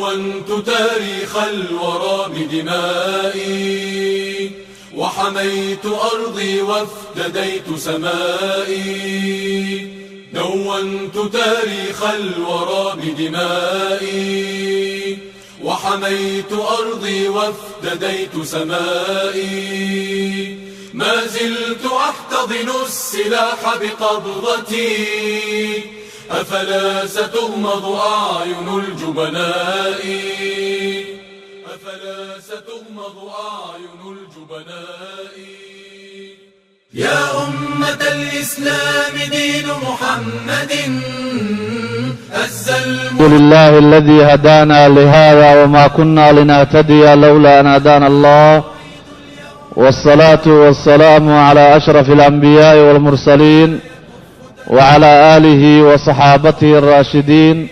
دونت تاريخ الورى بدمائي، وحميت أرضي وافتديت سمائي. دونت تاريخ الورى بدمائي، وحميت أرضي وافتديت سمائي. ما زلت أحتضن السلاح بقبضتي، أفلا ستغمض أعين الجبناء؟ أفلا ستغمض أعين الجبناء؟ يا أمة الإسلام، دين محمد هز الحمد لله الذي هدانا لهذا وما كنا لنهتدي لولا أن هدانا الله، والصلاة والسلام على أشرف الأنبياء والمرسلين وعلى آله وصحابته الراشدين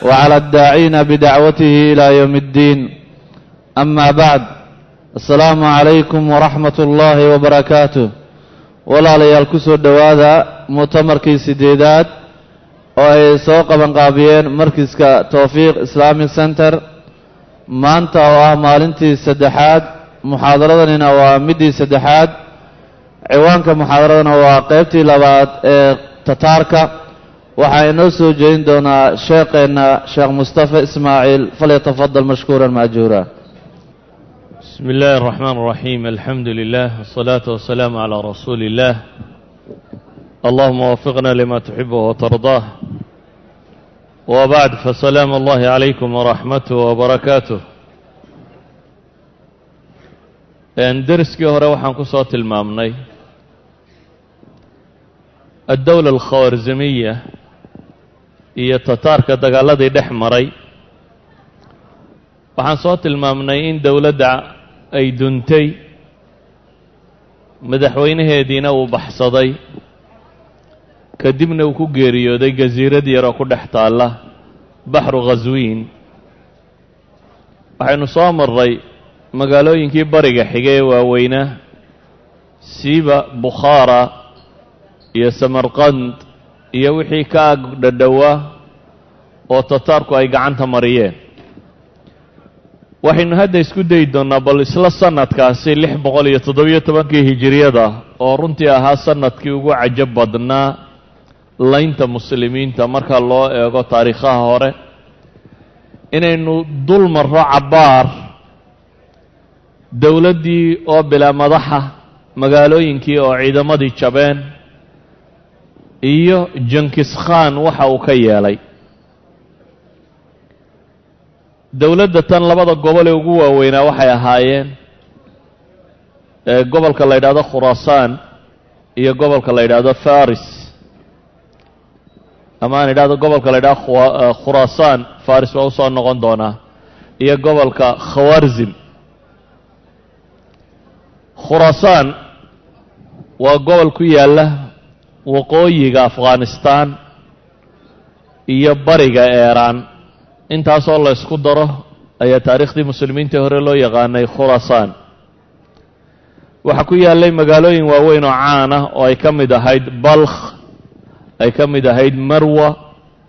وعلى الداعين بدعوته إلى يوم الدين. أما بعد، السلام عليكم ورحمة الله وبركاته. Walaalayaal, ku soo dhowaada mu'tamarkii sideedaad oo ay soo qabanqaabiyeen markiska Towfiiq Islamic Center, maanta oo ah maalintii saddexaad. Muxaadaradanina waa middii saddexaad. Ciwaanka muxaadaradana waa qeybtii labaad ee Tataarka. Waxaa inoo soo jeedin doonaa sheekheenna Sheekh Mustafa Ismaaciil. فليتفضل مشكورا مأجورا. بسم الله الرحمن الرحيم، الحمد لله والصلاة والسلام على رسول الله، اللهم وفقنا لما تحبه وترضاه، وبعد، فسلام الله عليكم ورحمته وبركاته. Deriskii hore waxaan ku soo tilmaamnay الدولة الخوارزمية iyo Tataarka dagaaladii dhex maray. Waxaan soo tilmaamnay in dowladda ay duntay, madaxweynaheediina uu baxsaday, kadibna uu ku geeriyooday jasiirad yaroo ku dhex taalla Baxru Khaswiin. Waxaynu soo marray magaalooyinkii bariga xigay ee waaweynaa, siiba Bukhaara iyo Samarqand iyo wixii ka ag dhadhowaa oo Tataarku ay gacanta mariyeen. Waxaynu hadda isku dayi doonnaa bal isla sanadkaasi 617-kii hijiriyada, oo runtii ahaa sanadkii ugu cajab badnaa laynta muslimiinta marka loo eego taariikhaha hore, inaynu dul marro cabbaar dowladdii oo bilaa madaxa, magaalooyinkii oo ciidamadii jabeen, iyo Jinkis Khan waxa uu ka yeelay dowladda tan. Labada gobol ee ugu waaweynaa waxay ahaayeen gobolka la yidhahdo Khuraasaan iyo gobolka la yidhahdo Faris, ama aan idhahdo gobolka la yidhahdo Khuraasaan, Faris waa usoo noqon doonaa, iyo gobolka Khawarzim. Khuraasaan waa gobol ku yaalla waqooyiga Afghanistan iyo bariga Eeraan. Intaasoo la ysku daro ayaa taariikhdii muslimiintii hore loo yaqaanay Khuraasaan. Waxaa ku yaallay magaalooyin waaweyn oo caan ah oo ay ka mid ahayd Balkh, ay ka mid ahayd Marwa,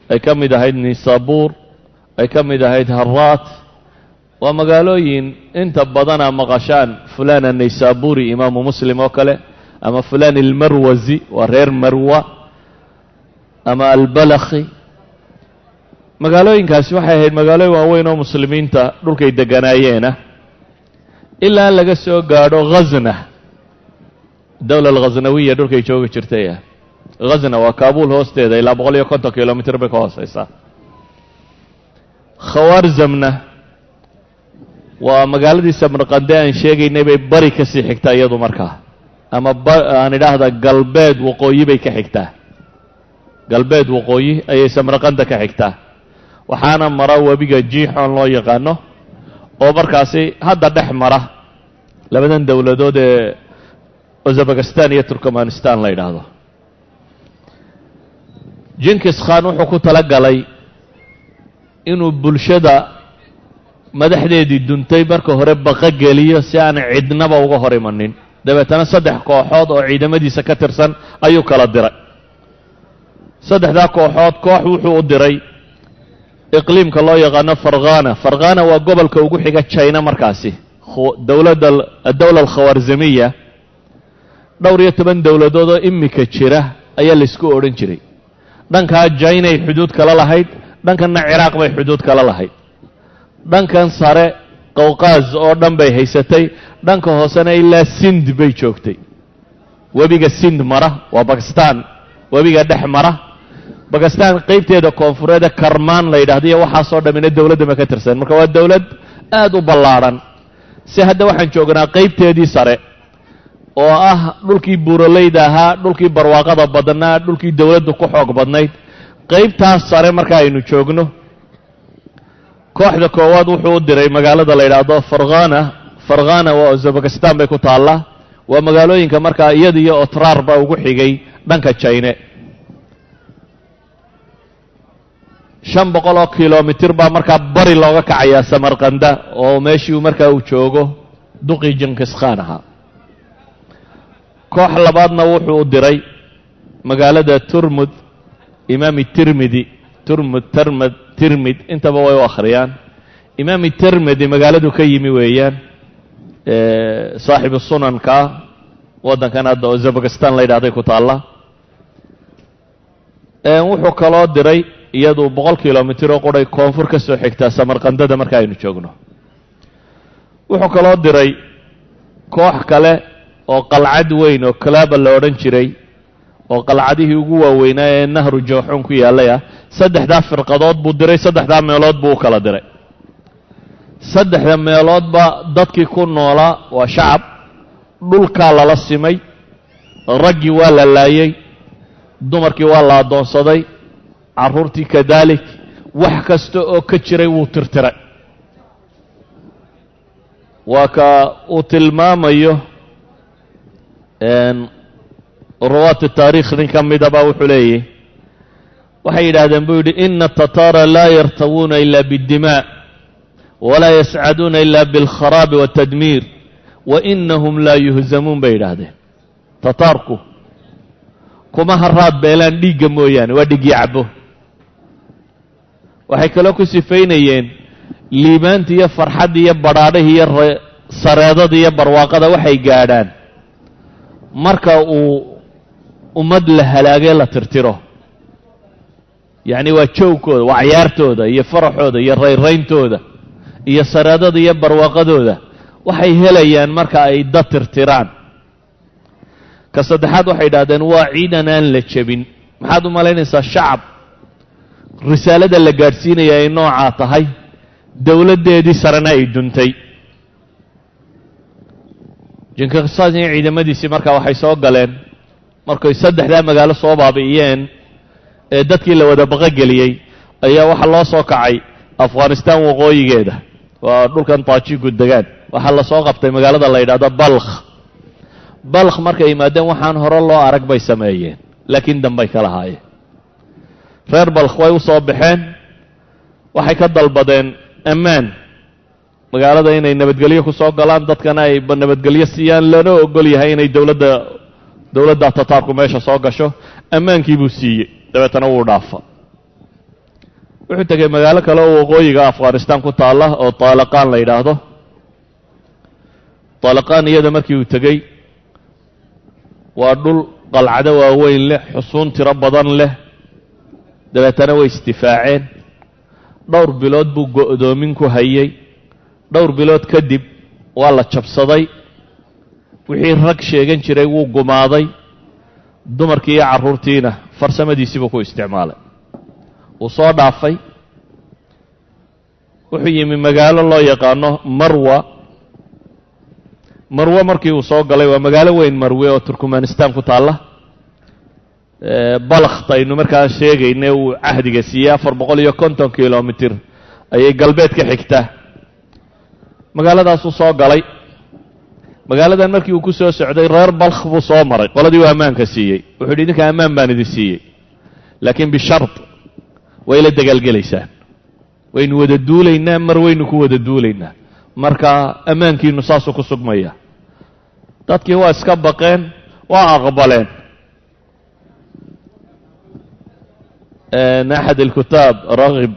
ay ka mid ahayd Nisabuur, ay ka mid ahayd Haraat. Waa magaalooyin inta badana maqashaan fulan Annaysaburi, Imaamu Muslim oo kale, ama fulan Almarwasi, waa reer Marwa, ama Albalakhi. Magaalooyinkaasi waxay ahayd magaalooyin waaweyn oo muslimiinta dhulkay deganaayeena ilaa laga soo gaadho Ghazna, dowla alghaznawiya dhulkay joogi jirtay. Ghazna waa Kaabul hoosteeda, ilaa 150 kilomitr bay ka hooseysaa. Khawaarzamna waa magaaladii Samarqande aan sheegaynay bay bari ka sii xigtaa iyadu markaa, ama aan idhaahda galbeed waqooyi bay ka xigtaa. Galbeed waqooyi ayay Samarqanda ka xigtaa, waxaana mara webiga Jiixoon loo yaqaano oo markaasi hadda dhex mara labadan dowladood ee Uzbekistan iyo Turkmanistan la yidhaahdo. Jinkis Khan wuxuu ku tala galay inuu bulshada madaxdeedii duntay marka hore baqa geliyo si aan cidnaba uga hor imanin. Dabeetana saddex kooxood oo ciidamadiisa ka tirsan ayuu kala diray. Saddexdaa kooxood, koox wuxuu u diray Iqliimka loo yaqaano Farghana. Farghana waa gobolka ugu xiga China. Markaasi dowladda addawla alkhawarzamiya, 14 dowladood oo imika jira ayaa laysku odhan jiray. Dhankaa Jinay xuduud kala lahayd, dhankanna Ciraaq bay xuduud kala lahayd, dhankan sare Qawqaaz oo dhan bay haysatay, dhanka hoosena ilaa Sind bay joogtay. Webiga Sind mara waa Bakistan, webiga dhex mara Bakistan qeybteeda koonfureede Karmaan la yidhahdo iyo waxaasoo dhammina dowladda ma ka tirsan. Marka waa dowlad aad u ballaadhan. Si hadda waxaan joognaa qeybteedii sare oo ah dhulkii buuraleyda ahaa, dhulkii barwaaqada badnaa, dhulkii dowladdu ku xoog badnayd. Qeybtaas sare marka aynu joogno, kooxda koowaad wuxuu u diray magaalada la yidhaahdo Farghana. Farghana waa Uzbekistan bay ku taallaa, waa magaalooyinka markaa iyada iyo Otraar baa ugu xigay dhanka Jine. 500 oo kilomitir baa markaa bari looga kacayaa Samarkanda oo meeshii markaa uu joogo duqii Jinkiskhan ahaa. Koox labaadna wuxuu u diray magaalada Turmud. Imaami Tirmidi, Turmud, Termad, Tirmid, intaba way u akhriyaan. Imaami Tirmidi magaaladu ka yimi weeyaan, saaxibu sunanka. Waddankan hadda Uzbekistan la yidhahday ku taalla. Wuxuu kaloo diray iyadu 100 kilomitir oo quray koonfur ka soo xigtaa Samarkandada marka aynu joogno. Wuxuu kaloo diray koox kale oo qalcad weyn oo Kalaaba la odhan jiray, oo qalcadihii ugu waaweynaa ee nahru Jawxuun ku yaallay ah. Saddexdaa firqadood buu diray, saddexdaa meelood buu u kala diray. Saddexda meeloodba dadkii ku noolaa waa shacab, dhulkaa lala simay, raggii waa la laayey, dumarkii waa la addoonsaday, carruurtii kadaalik. Wax kasta oo ka jiray wuu tirtiray. Waa ka uu tilmaamayo ruwaati taarikh nin ka midaba, wuxuu leeyahy, waxay yidhaahdeen buu yidhi, ina atataara laa yartawuuna ila biاddimaa walaa yascaduuna ila biاlkharaabi waاtadmiir wa inahum laa yuhzamuun, bay yidhaahdeen. Tataarku kuma haraad beelaan dhiigga mooyaane, waa dhiggii cabo. Waxay kaloo ku sifaynayeen liibaanta iyo farxadda iyo badhaadhahi iyo sareedada iyo barwaaqada waxay gaadhaan marka uu ummad la halaagee la tirtiro. Yacni waa joogkooda, waa cayaartooda iyo faraxooda iyo rayrayntooda iyo sareedada iyo barwaaqadooda waxay helayaan marka ay dad tirtiraan. Ka saddexaad waxay yidhahdeen waa ciidan aan la jebin. Maxaad u malaynaysaa shacab risaalada la gaadhsiinaya ay noocaa tahay, dowladdeedii sarena ay duntay? Jinkisaan iyo ciidamadiisii markaa waxay soo galeen markay saddexdaa magaalo soo baabi'iyeen ee dadkii la wada baqogeliyey, ayaa waxaa loo soo kacay Afghanistan waqooyigeeda, waa dhulkan Taajigu degaan. Waxaa lasoo qabtay magaalada la yidhahdo Balkh. Balkh markay yimaadeen, waxaan hore loo arag bay sameeyeen, laakiin dambay ka lahaayeen. Reer Balkh way u soo baxeen, waxay ka dalbadeen ammaan, magaalada inay nabadgelyo ku soo galaan, dadkana ay nabadgelyo siiyaan, lana ogol yahay inay dowladda Tataarku meesha soo gasho. Ammaankii buu siiyey, dabeetana wuu dhaafa. Wuxuu tegey magaalo kale oo waqooyiga Afghanistan ku taalla oo Taalaqaan la yidhaahdo. Taalaqaan iyada markii uu tegey, waa dhul qalcado waaweyn leh, xusuun tiro badan leh. Dabeetana way isdifaaceen. Dhowr bilood buu go'doomin ku hayey. Dhowr bilood kadib waa la jabsaday. Wixii rag sheegan jiray wuu gumaaday, dumarkii iyo carruurtiina farsamadiisiibuu ku isticmaalay. Wuu soo dhaafay, wuxuu yimi magaalo loo yaqaano Marwa. Marwe markii uu soo galay, waa magaalo weyn Marwe oo Turkmanistan ku taalla. Balakht aynu markaa sheegayna uu cahdiga siiyey 450 kilomitir ayay galbeed ka xigtaa. Magaaladaasuu soo galay. Magaaladan markii uu ku soo socday, reer Balkh buu soo maray, qoladii uu ammaanka siiyey. Wuxuu yidhi, idinka ammaan baan idin siiyey, laakiin bishard, way la dagaalgelaysaan, waynu wada duulaynaa, mar waynu ku wada duulaynaa, marka ammaankiinu saasuu ku sugmaya. Dadkii waa iska baqeen, waa aqbaleen. Axad alkutaab, Raghib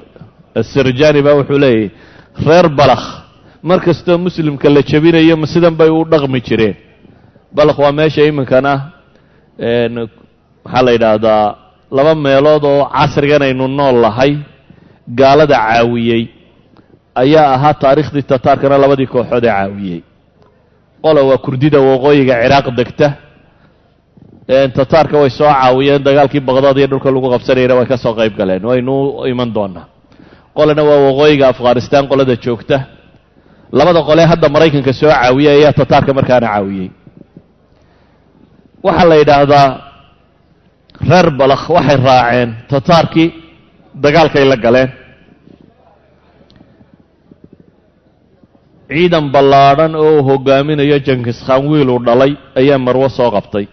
Asirjani baa wuxuu leeyahy reer Balakh mar kastoo muslimka la jebinayo ma sidan bay u dhaqmi jireen. Balakh waa meesha iminkana maxaa la yidhaahdaa laba meelood oo casrigan aynu nool lahay gaalada caawiyey ayaa ahaa taariikhdii tataarkana labadii kooxood ee caawiyey. Qola waa kurdida waqooyiga Ciraaq degta, tataarka way soo caawiyeen dagaalkii Baqdaad iyo dhulka lagu qabsanayna way ka soo qayb galeen, waynu iman doonaa. Qolana waa waqooyiga Afghanistan qolada joogta. Labada qolee hadda Maraykanka soo caawiyey ayaa tataarka markaana caawiyey. Waxaa la yidhaahdaa reer Balakh waxay raaceen tataarkii, dagaalkay la galeen. Ciidan ballaadhan oo uu hogaaminayo Jankiskhaan wiil uu dhalay ayaa Marwo soo qabtay.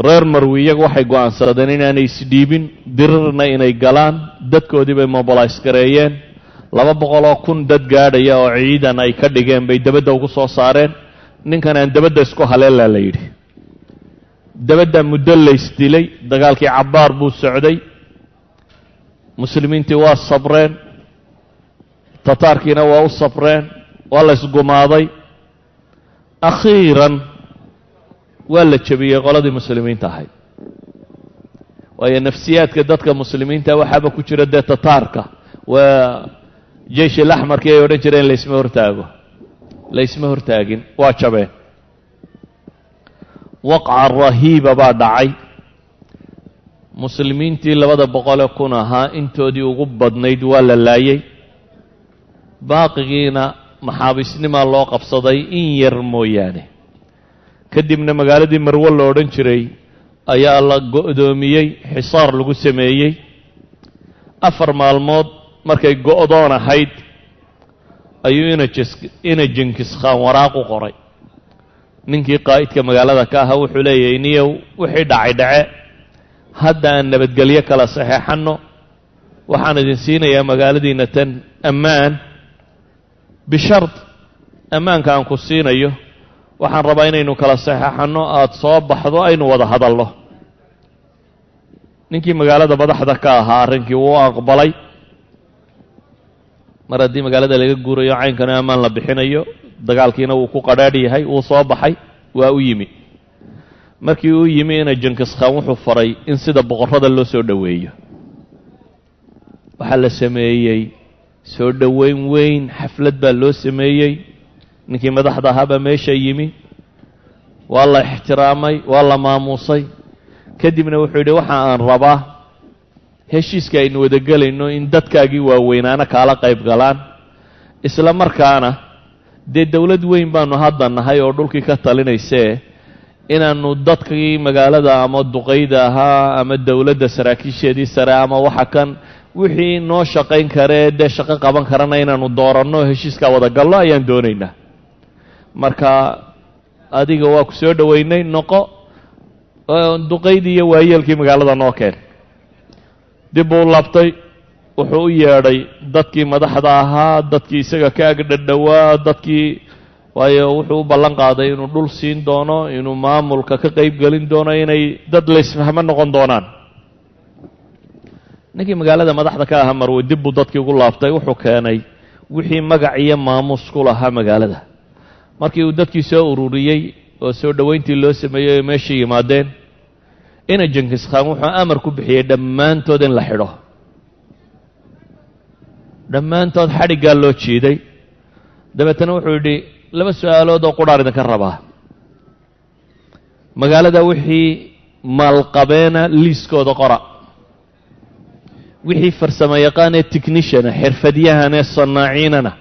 Reer Marwi iyagu waxay go'aansadeen inaanay isdhiibin, dirirna inay galaan. Dadkoodii bay mobilays gareeyeen, 200,000 dad gaadhaya oo ciidan ay ka dhigeen bay dabadda ugu soo saareen. Ninkan aan dabadda isku haleelaa la yidhi. Dabadda muddo laysdilay, dagaalkii cabbaar buu socday. Muslimiintii waa sabreen, tataarkiina waa u sabreen, waa la ysgumaaday. Akhiiran waa la jebiyey qoladii muslimiinta ahayd. Waayo nafsiyaadka dadka muslimiinta waxaaba ku jira dee tataarka waa jeyshil axmarkii ay odhan jireen laysma hortaago, laysma hortaagin, waa jabeen. Waqca rahiiba baa dhacay. Muslimiintii 200,000 ahaa intoodii ugu badnayd waa la laayey, baaqigiina maxaabiisnimaa loo qabsaday in yar mooyaane. Kadibna magaaladii Marwo la odhan jiray ayaa la go'doomiyey, xisaar lagu sameeyey. 4 maalmood markay go'doon ahayd ayuu ina Jenkiskhaan waraaq u qoray ninkii qaa'idka magaalada ka ahaa. Wuxuu leeyahay niyow wixii dhacay dhace, hadda aan nabadgelyo kala saxeexanno, waxaan idin siinayaa magaaladiina tan ammaan, bishard ammaanka aan ku siinayo waxaan rabaa inaynu kala saxeexanno, aada soo baxdo, aynu wada hadalno. Ninkii magaalada madaxda ka ahaa arrinkii wuu aqbalay. Mar haddii magaalada laga guurayo caynkana ammaan la bixinayo, dagaalkiina wuu ku qadhaadh yahay, wuu soo baxay, waa u yimi. Markii uu yimi ina Jenkiskhaan wuxuu faray in sida boqorrada loo soo dhoweeyo. Waxaa la sameeyey soo dhoweyn weyn, xaflad baa loo sameeyey. Ninkii madaxda ahaabaa meesha yimi, waa la ixtiraamay, waa la maamuusay. Kadibna wuxuu yidhi waxa aan rabaa heshiiska aynu wada gelayno in dadkaagii waaweynaana kaala qayb galaan, isla markaana dee dowlad weyn baanu hadda nahay oo dhulkii ka talinaysee, inaannu dadkii magaalada ama duqayda ahaa ama dowladda saraakiisheedii sare ama waxa kan wixii noo shaqayn karee dee shaqo qaban karana inaannu dooranno, heshiiskaa wada gallo ayaan doonaynaa. Marka adiga waa ku soo dhoweynay, noqo duqaydii iyo waayeelkii magaalada noo keen. Dib buu laabtay, wuxuu u yeedhay dadkii madaxda ahaa, dadkii isaga ka agdhadhowaa, dadkii, waayo wuxuu u ballan qaaday inuu dhul siin doono, inuu maamulka ka qayb gelin doono, inay dad laysfahmo noqon doonaan. Ninkii magaalada madaxda ka ahaa Marwe dib buu dadkii ugu laabtay, wuxuu keenay wixii magac iyo maamuus ku lahaa magaalada. Markii uu dadkii soo ururiyey oo soo dhoweyntii loo sameeyey oo meeshai yimaadeen, ina Jenkiskhaan wuxuu amar ku bixiyey dhammaantood in la xidho. Dhammaantood xadhiggaa loo jiiday. Dabeetana wuxuu yidhi 2 su-aalood oo qudhaan idinka rabaa. Magaalada wixii maalqabeena liiskooda qora, wixii farsamo yaqaanee techniciana, xirfadyahanee sanaaciinana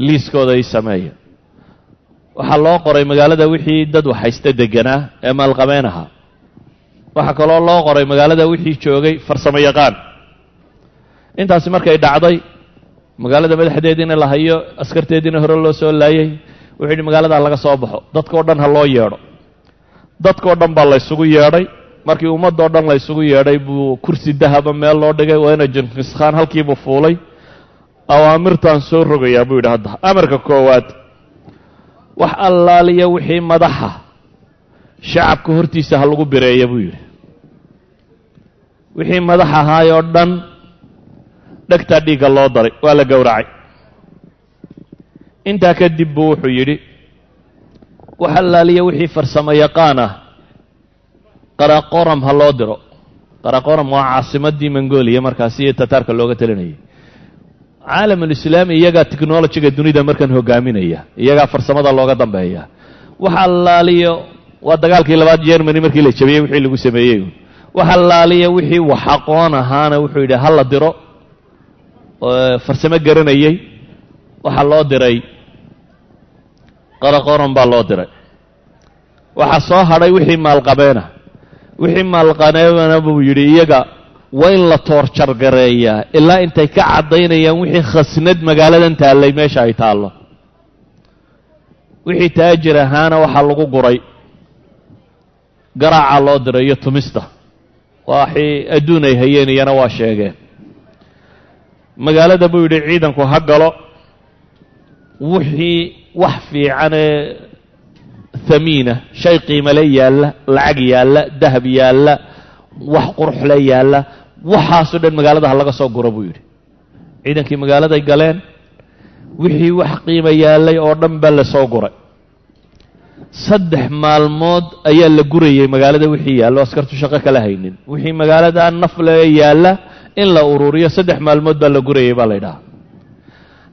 liiskooda ii sameeya. Waxaa loo qoray magaalada wixii dad waxhaysta deganaa ee maalqabeen ahaa. Waxaa kaloo loo qoray magaalada wixii joogay farsamo yaqaan. Intaasi markay dhacday, magaalada madaxdeediina la hayo, askarteediina hore loo soo laayay, wuxuu yidhi magaaladaa laga soo baxo, dadkao dhan ha loo yeedho. Dadkao dhan baa la ysugu yeedhay. Markii ummadoo dhan la ysugu yeedhay buu kursi dahaba meel loo dhigay. Waa ina Jenkiskhaan halkiibuu fuulay. Awaamirtaan soo rogayaa buu yidhi hadda. Amarka koowaad, wax allaaliya wixii madaxa shacabka hortiisa ha lagu bireeya buu yidhi. Wixii madax ahaayoo dhan Dhegtaa dhiigga loo daray, waa la gowracay. Intaa kadib buu wuxuu yidhi, wax allaaliya wixii farsamo yaqaan ah Qaraqoram ha loo diro. Qaraqoram waa caasimaddii Mongoliya markaasi iyo Tataarka looga talinayay. Caalamulislaami iyagaa technologyga dunida markan hogaaminaya, iyagaa farsamada looga dambeeya. Wax allaaliyo waa dagaalkii labaad Germany markii la jabiyey wixii lagu sameeyey. Wax allaaliya wixii wax aqoon ahaana wuxuu yidhi ha la diro, farsamo garanayey. Waxaa loo diray Qaraqoran baa loo diray. Waxaa soo hadhay wixii maalqabeena. Wixii maalqabeena buu yidhi iyaga waa in la toorjargareeyaa ilaa intay ka caddaynayaan wixii khasnad magaaladan taallay meesha ay taallo. Wixii taajir ahaana waxaa lagu guray garaaca loo diray iyo tumista, waxii adduun ay hayeen iyana waa sheegeen. Magaalada buu yidhi ciidanku ha galo, wixii wax fiicanee hamiina, shay qiimale yaalla, lacag yaalla, dahab yaalla, wax quruxle yaalla, waxaasoo dhan magaalada ha laga soo guro buu yidhi. Ciidankii magaaladay galeen, wixii wax qiima yaallay oo dhan baa la soo guray. 3 maalmood ayaa la gurayay magaalada wixii yaallo, askartu shaqo kala haynin. Wixii magaalada nafle yaalla in la ururiyo 3 maalmood baa la gurayay baa la yidhaha.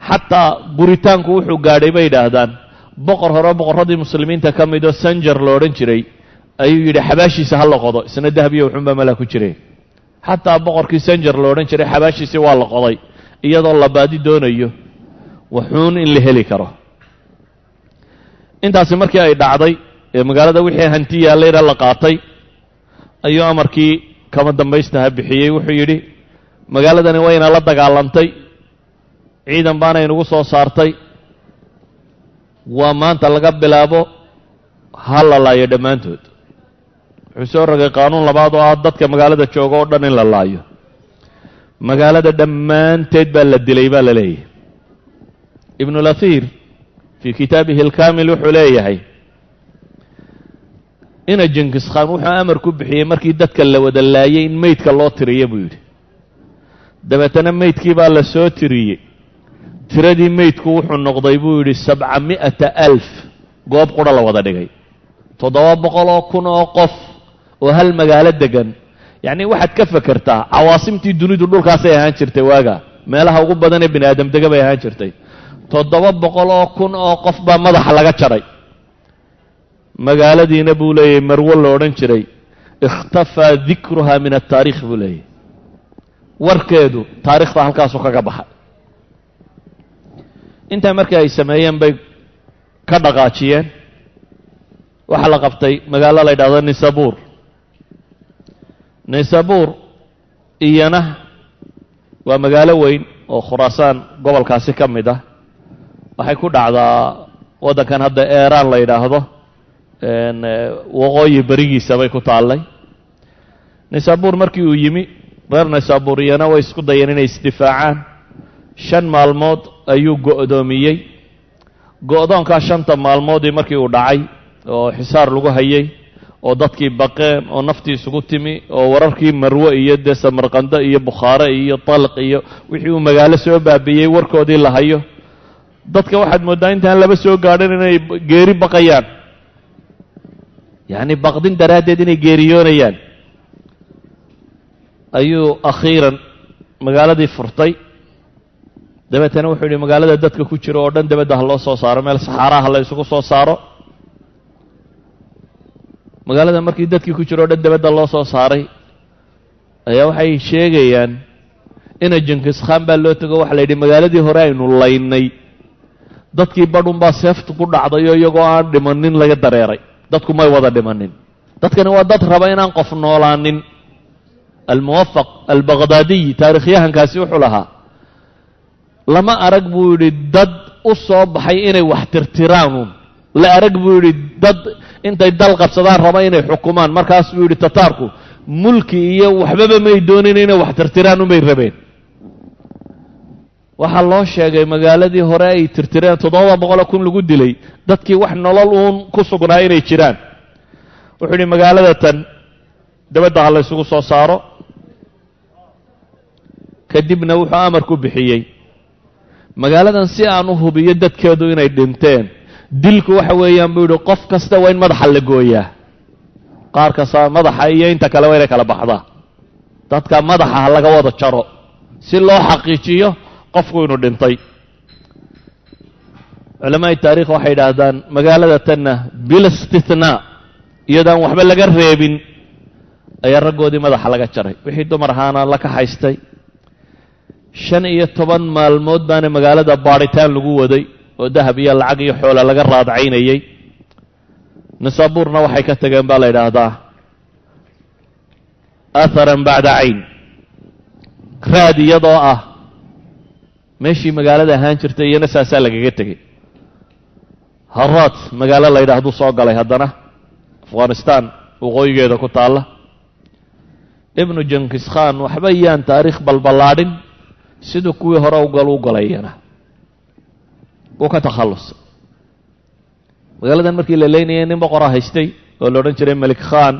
Xataa guritaanku wuxuu gaadhay bay yidhaahdaan, boqor hore boqorradii muslimiinta ka midoo Sanjar lo odhan jiray ayuu yidhi xabaashiisa ha la qodo, isna dahabiyo wuxuunbaa malaa ku jireen. Xataa boqorkii Sanjar lo odhan jiray xabaashiisii waa la qoday, iyadoo la baadi doonayo waxuun in la heli karo. Intaasi markii ay dhacday ee magaalada wixii hanti yaallayna la qaatay, ayuu amarkii kama dambaystaha bixiyey. Wuxuu yidhi magaaladani wayna la dagaalantay, ciidan baana inugu soo saartay, waa maanta laga bilaabo ha la laayo dhammaantood. Wuxuu soo rogay qaanuun labaad oo ah dadka magaalada jooga oo dhan in la laayo. Magaalada dhammaanteed baa la dilay baa la leeyahay. Ibnulathiir fii kitaabihi alkaamil wuxuu leeyahay ina Jinkiskhaan wuxuu amar ku bixiyey markii dadka la wada laayay in meydka loo tiriyo buu yidhi. Dabeetana meydkii baa la soo tiriyey. Tiradii meydku wuxuu noqday buu yidhi 700,000 goob qura la wada dhigay, 700,000 oo qof oo hal magaalo degan. Yacni waxaad ka fekertaa cawaasimtii dunidu dhulkaasay ahaan jirtay waaga, meelaha ugu badan ee bini aadam dega bay ahaan jirtay. 700,000 oo qof baa madaxa laga jaray. Magaaladiina buu leeyahay Marwo la odhan jiray, ikhtafaa dikruha min altaariikh buu leeyahay, warkeedu taarikhda halkaasuu kaga baxay. Intaa markii ay sameeyeen bay ka dhaqaajiyeen. Waxaa la qabtay magaalo la yidhahdo Nisabuur. Nisabuur iyana waa magaalo weyn oo Khuraasaan gobolkaasi ka mid ah. Waxay ku dhacdaa waddankan hadda Eeraan la yidhaahdo, waqooyi berigiisa bay ku taallay. Nisabuur markii uu yimi, reer Nisabuur iyana way isku dayeen inay isdifaacaan. 5 maalmood ayuu go'doomiyey. Go'doonkaa 5ta maalmoodii markii uu dhacay oo xisaar lagu hayay oo dadkii baqeen oo naftii isugu timi oo wararkii Marwe iyo dee Samarqando iyo Bukhaare iyo Talq iyo wixii uu magaalo soo baabiiyey warkoodii la hayo, dadka waxaad mooddaa intaan laba soo gaadhin inay geeri baqayaan, yacni baqdin daraaddeed inay geeriyoonayaan. Ayuu akhiiran magaaladii furtay. Dabeetana wuxuu yidhi magaalada dadka ku jira oo dhan dabadda ha loo soo saaro, meel saxaaraha la isugu soo saaro. Magaalada markii dadkii ku jira o dhan dabadda loo soo saaray ayaa waxay sheegayaan ina Jinkiskhaan baa loo tego. Waxa la yidhi magaaladii hore aynu laynay dadkii badhun baa seeftu ku dhacday oo iyagoo aan dhimanin laga dareeray. Dadku may wada dhimanin, dadkani waa dad raba inaan qof noolaanin. Almuwafaq Albaqhdaadiy taarikhyahankaasi wuxuu lahaa lama arag buu yidhi dad u soo baxay inay wax tirtiraanuun, la arag buu yidhi dad intay dal qabsadaan raba inay xukumaan. Markaas buu yidhi Tataarku mulki iyo waxbaba may doonin, inay wax tirtiraan unbay rabeen. Waxaa loo sheegay magaaladii hore ay tirtireen 700,000 lagu dilay, dadkii wax nolol uun ku sugnaa inay jiraan. Wuxuu yidhi magaalada tan dabadda ha la isugu soo saaro. Kadibna wuxuu amar ku bixiyey magaaladan si aan u hubiyo dadkeedu inay dhinteen. Dilku waxa weeyaan buu yidhi qof kasta waa in madaxa la gooyaa, qaar kasta madaxa iyo inta kale waa inay kala baxdaa, dadka madaxa ha laga wada jaro si loo xaqiijiyo qofku inuu dhintay. Culamaai taarikh waxay yidhaahdaan magaalada tanna bila istithnaa, iyadaan waxba laga reebin, ayaa raggoodii madaxa laga jaray, wixii dumar ahaana la kaxaystay. 15 maalmood baana magaalada baadhitaan lagu waday oo dahab iyo lacag iyo xoola laga raadcaynayey. Nisaabuurna waxay ka tageen baa la yidhaahdaa atharan bacda cayn, raad iyadoo ah meeshii magaalada ahaan jirtay, iyana saasaa lagaga tegey. Haraat magaalo la yidhaahduu soo galay haddana Afghanistan waqooyigeeda ku taalla. Ibnu Jankis Khan waxba yaan taariikh balballaadhin, siduu kuwii hore ugal u galayana wuu ka takhallusay. Magaaladan markii la leynayay nin boqora haystay oo la odhan jiray Melik Khan.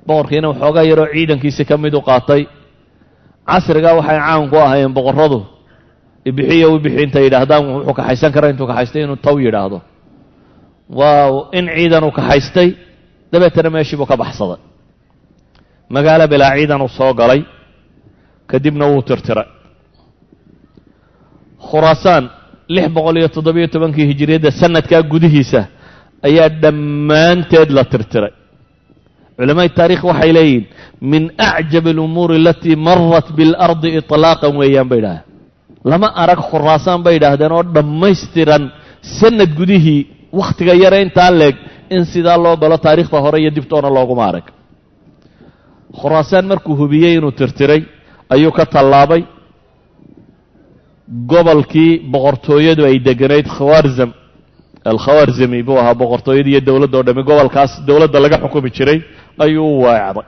Boqorkiina waxoogaa yaroo ciidankiisi ka mid u qaatay. Casrigaa waxay caan ku ahaayeen boqorradu ibixiyo u bixi intay yidhaahdaan wuxuu kaxaysan kara intuu kaxaystay inuu taw yidhaahdo. Waa in ciidan uu kaxaystay, dabeetana meeshii buu ka baxsaday. Magaalo bilaa ciidan uu soo galay, kadibna wuu tirtiray. Khuraasaan 617kii hijiriyadda sanadkaa gudihiisa ayaa dhammaanteed la tirtiray. Culamaai taarikh waxay leeyihin min acjab alumuuri alatii marat biاlardi iطlaaqan weeyaan bay yidhahdeen. Lama arag Khuraasaan bay yidhaahdeen oo dhammaystiran sanad gudihii, wakhtiga yare intaa leeg in sidaa loo galo taariikhda hore iyo dibtoona looguma arag. Khuraasaan markuu hubiyey inuu tirtiray ayuu ka tallaabay gobolkii boqortooyadu ay deganayd Khawarzam. Alkhawarzami buu ahaa boqortooyada iyo dowladda o dhami, gobolkaas dowladda laga xukumi jiray ayuu u weecday.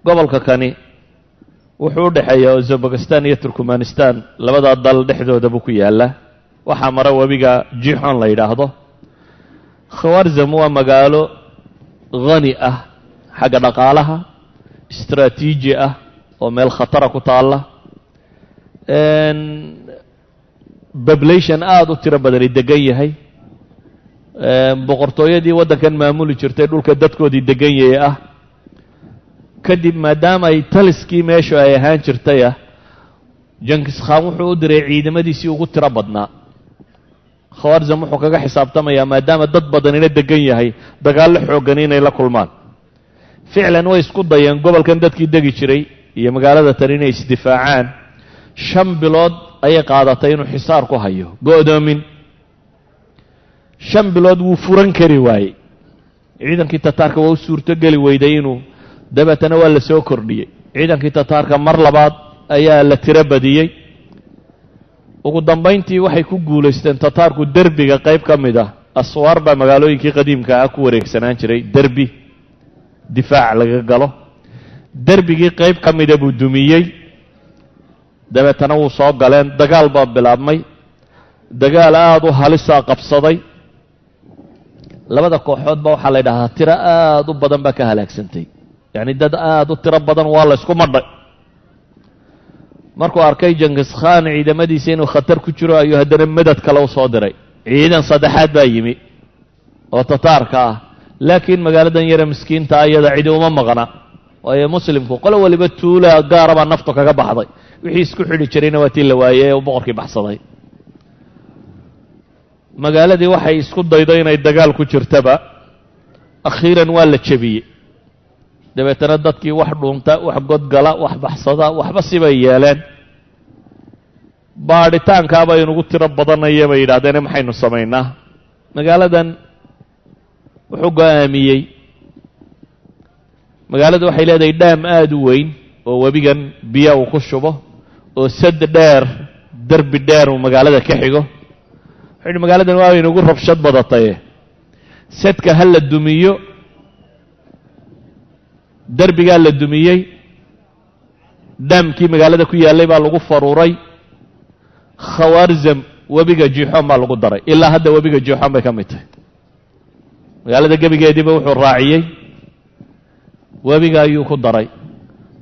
Gobolka kani wuxuu u dhexeeyaa Uzbekistan iyo Turkmanistan, labadaa dal dhexdooda buu ku yaallaa. Waxaa mara webiga Jixon la yidhaahdo. Khawarzam waa magaalo hani ah xagga dhaqaalaha, istraatiiji ah oo meel khatara ku taalla, population aada u tiro badani degan yahay, boqortooyadii waddankan maamuli jirtay dhulka dadkoodii degan yahay ah. Kadib maadaama ay taliskii meeshu ay ahaan jirtay ah, Jankis Khan wuxuu u diray ciidamadiisii ugu tiro badnaa. Khawarzam wuxuu kaga xisaabtamayaa maadaama dad badanina degan yahay dagaallo xooggan inay la kulmaan. Ficlan way isku dayeen gobolkan dadkii degi jiray iyo magaalada tan inay isdifaacaan. 5 bilood ayay qaadatay inuu xisaar ku hayo, go'doomin. 5 bilood wuu furan kari waayey. Ciidankii Tataarka waa u suurto geli weyday inuu, dabeetana waa la soo kordhiyey ciidankii Tataarka, mar labaad ayaa la tiro badiyey. Ugu dambayntii waxay ku guulaysteen Tataarku derbiga qayb ka mid ah. Aswaar baa magaalooyinkii qadiimka ah ku wareegsanaan jiray, derbi difaac laga galo. Derbigii qayb ka mida buu dumiyey, dabeetana wuu soo galeen. Dagaal baa bilaabmay, dagaal aada u halisaa qabsaday labada kooxoodba. Waxaa la yidhahdaa tiro aada u badan baa ka halaagsantay, yacni dad aada u tiro badan waa la ysku madhay. Markuu arkay Jankis Khan ciidamadiisa inuu khatar ku jiro ayuu haddana madad kale u soo diray. Ciidan saddexaad baa yimi oo Tataarka ah, laakiin magaaladan yare miskiinta iyada cidi uma maqna, waayo muslimku qolo waliba tuula gaara baa naftu kaga baxday. Wixii isku xidhi jirayna waa tii la waayey ee uu boqorkii baxsaday. Magaaladii waxay isku daydo inay dagaal ku jirtaba, akhiiran waa la jebiyey. Dabeetana dadkii wax dhuunta, wax godgala, wax baxsada, waxba sibay yeeleen. Baadhitaankaaba inugu tiro badanaya bay yidhahdeene, maxaynu samaynaa? Magaaladan wuxuu go'aamiyey, magaaladu waxay leedahay dhaam aada u weyn oo webigan biya uu ku shubo oo sad dheer, derbi dheer uu magaalada ka xigo. Wuxuu yidhi magaaladan waa inugu rabshad badataye, sadka ha la dumiyo. Derbigaa la dumiyey, dhaamkii magaalada ku yaallay baa lagu faruuray. Khawaarzam webiga Jixoon baa lagu daray, ilaa hadda webiga Jixoon bay ka mid tahay. Magaalada gebigeediiba wuxuu raaciyey webiga ayuu ku daray.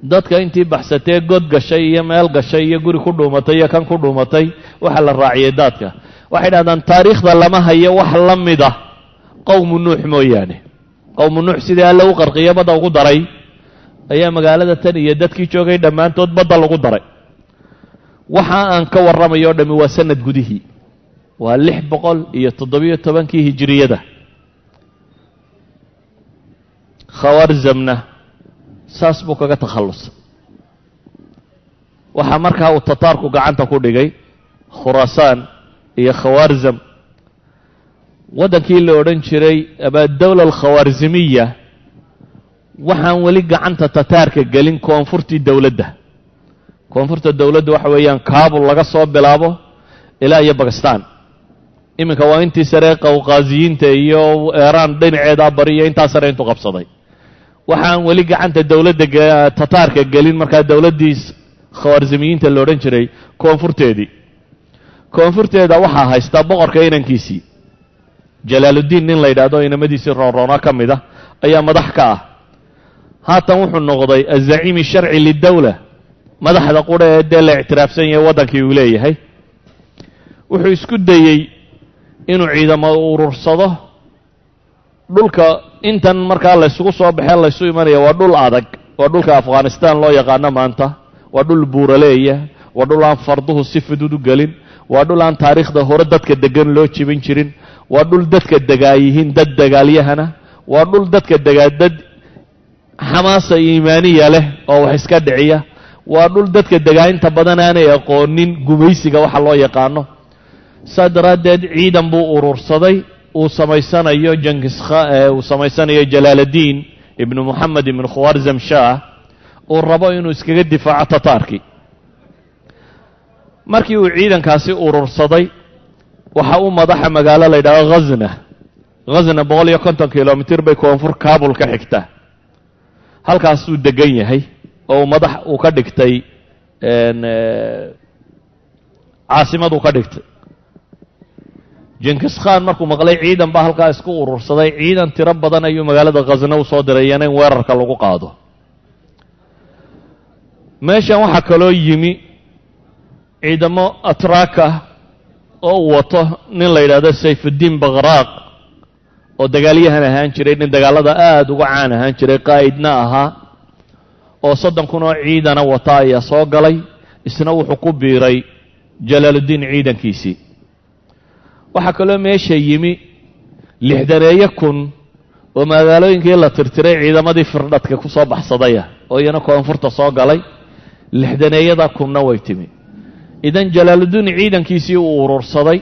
Dadka intii baxsatee god gashay iyo meel gashay iyo guri ku dhuumatay iyo kan ku dhuumatay, waxaa la raaciyey daadka. Waxay dhahdaan taariikhda lama hayo wax la mid ah qowmu Nuux mooyaane. Qowmu Nuux sidii Alle u qarqiyo badda ugu daray ayaa magaalada tan iyo dadkii joogay dhammaantood badda lagu daray. Waxa aan ka warramayo o dhami waa sanad gudihii, waa 617-kii hijiriyada. Khawarzamna saas buu kaga takhallusay. Waxaa markaa uu tataarku gacanta ku dhigay Khuraasaan iyo Khawarzam, waddankii la odhan jiray ama dawla alkhawaarzimiya. Waxaan weli gacanta tataarka gelin koonfurtii dowladda. Koonfurta dowladda waxa weeyaan Kabul laga soo bilaabo ilaa iyo Bakistan. Iminka waa intii sare Qawqaasiyiinta iyo Eeraan dhinaceedaa bari iyo intaa sare intuu qabsaday. Waxaan weli gacanta dowladda tataarka gelin markaa dowladdii khawaarzimiyiinta la odhan jiray koonfurteedii. Koonfurteeda waxaa haysta boqorka inankiisii Jalaaluddiin, nin la yidhahdo inamadiisii roonroona ka mid ah ayaa madax ka ah. Haatan wuxuu noqday azaciimi sharci lidawla, madaxda qura ee dee la ictiraafsan yahay waddankii uu leeyahay. Wuxuu isku dayey inuu ciidamo urursado. Dhulka intan markaa laysugu soo baxee laysu imanaya waa dhul adag, waa dhulka Afghanistan loo yaqaano maanta, waa dhul buuraleeya, waa dhul aan farduhu si fudud u gelin, waa dhul aan taariikhda hore dadka degan loo jibin jirin, waa dhul dadka degaa yihiin dad dagaalyahana, waa dhul dadka degaa dad xamaasa iimaaniya leh oo wax iska dhiciya, waa dhul dadka degaa inta badan aanay aqoonin gumaysiga waxa loo yaqaano. Saa daraaddeed ciidan buu urursaday uu samaysanayo Jankiskha, uu samaysanayo Jalaaladiin ibnu Moxamed ibnu Khawarzam Shah, uu rabo inuu iskaga difaaco tataarkii. Markii uu ciidankaasi urursaday, waxa u madaxa magaalo la yidhahdo Ghazna. Ghazna 150 kilomitir bay koonfur Kabul ka xigtaa. Halkaasuu degan yahay oo madax uu ka dhigtay, caasimaduu ka dhigtay. Jinkis Khan markuu maqlay ciidan baa halkaa isku urursaday, ciidan tiro badan ayuu magaalada Khasna u soo diray iyana in weerarka lagu qaado. Meeshan waxaa kaloo yimi ciidamo atraaka oo uu wato nin la yidhahdo Sayfuddiin Bakhraaq, oo dagaalyahan ahaan jiray, nin dagaalada aada uga caan ahaan jiray, qaa'idna ahaa, oo 30,000 oo ciidana wata ayaa soo galay. Isna wuxuu ku biiray Jalaaluddiin ciidankiisii. Waxaa kaloo meesha yimi 60,000 oo magaalooyinkii la tirtiray ciidamadii firdhadka ku soo baxsadaya oo iyana koonfurta soo galay. Lixdaneeyada kunna way timi. Idan Jalaaluddiin ciidankiisii uu urursaday,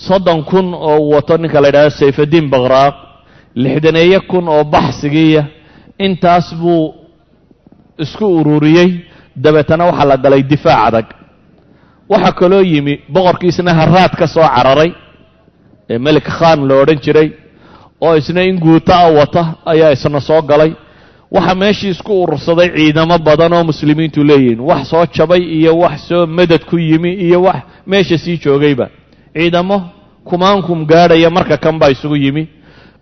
30,000 oo uu wato ninka la yidhahdo Sayfaddiin Bakhraaq, 60,000 oo baxsigiiya, intaas buu isku ururiyey. Dabeetana waxaa la galay difaac adag. Waxaa kaloo yimi boqorkiisna haraad ka soo cararay ee Melik Khan la odhan jiray, oo isna in guuta a wata ayaa isna soo galay. Waxaa meeshii isku urursaday ciidamo badan oo muslimiintu leeyihiin, wax soo jabay iyo wax soo madad ku yimi iyo wax meesha sii joogayba. Ciidamo kumaankum gaadhaya marka kan baa isugu yimi,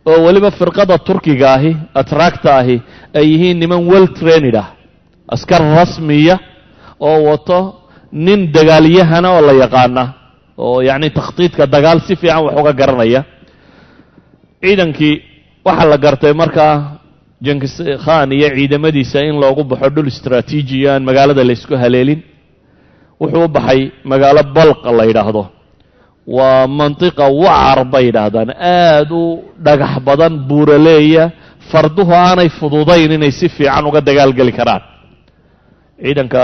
oo weliba firqada Turkiga ahi, atraagta ahi, ay yihiin niman well trained ah, askar rasmiya oo wato nin dagaalyahana oo la yaqaana oo yacni takhtiidka dagaal si fiican wax uga garanaya. Ciidankii waxaa la gartay markaa Jinkis Khan iyo ciidamadiisa in loogu baxo dhul istraatiijiya aan magaalada la ysku haleelin. Wuxuu u baxay magaalo Balqa la yidhaahdo, waa mantiqa wacar bay yidhaahdaan, aada u dhagax badan, buuraleeya, farduhu aanay fududayn inay si fiican uga dagaalgeli karaan. Ciidanka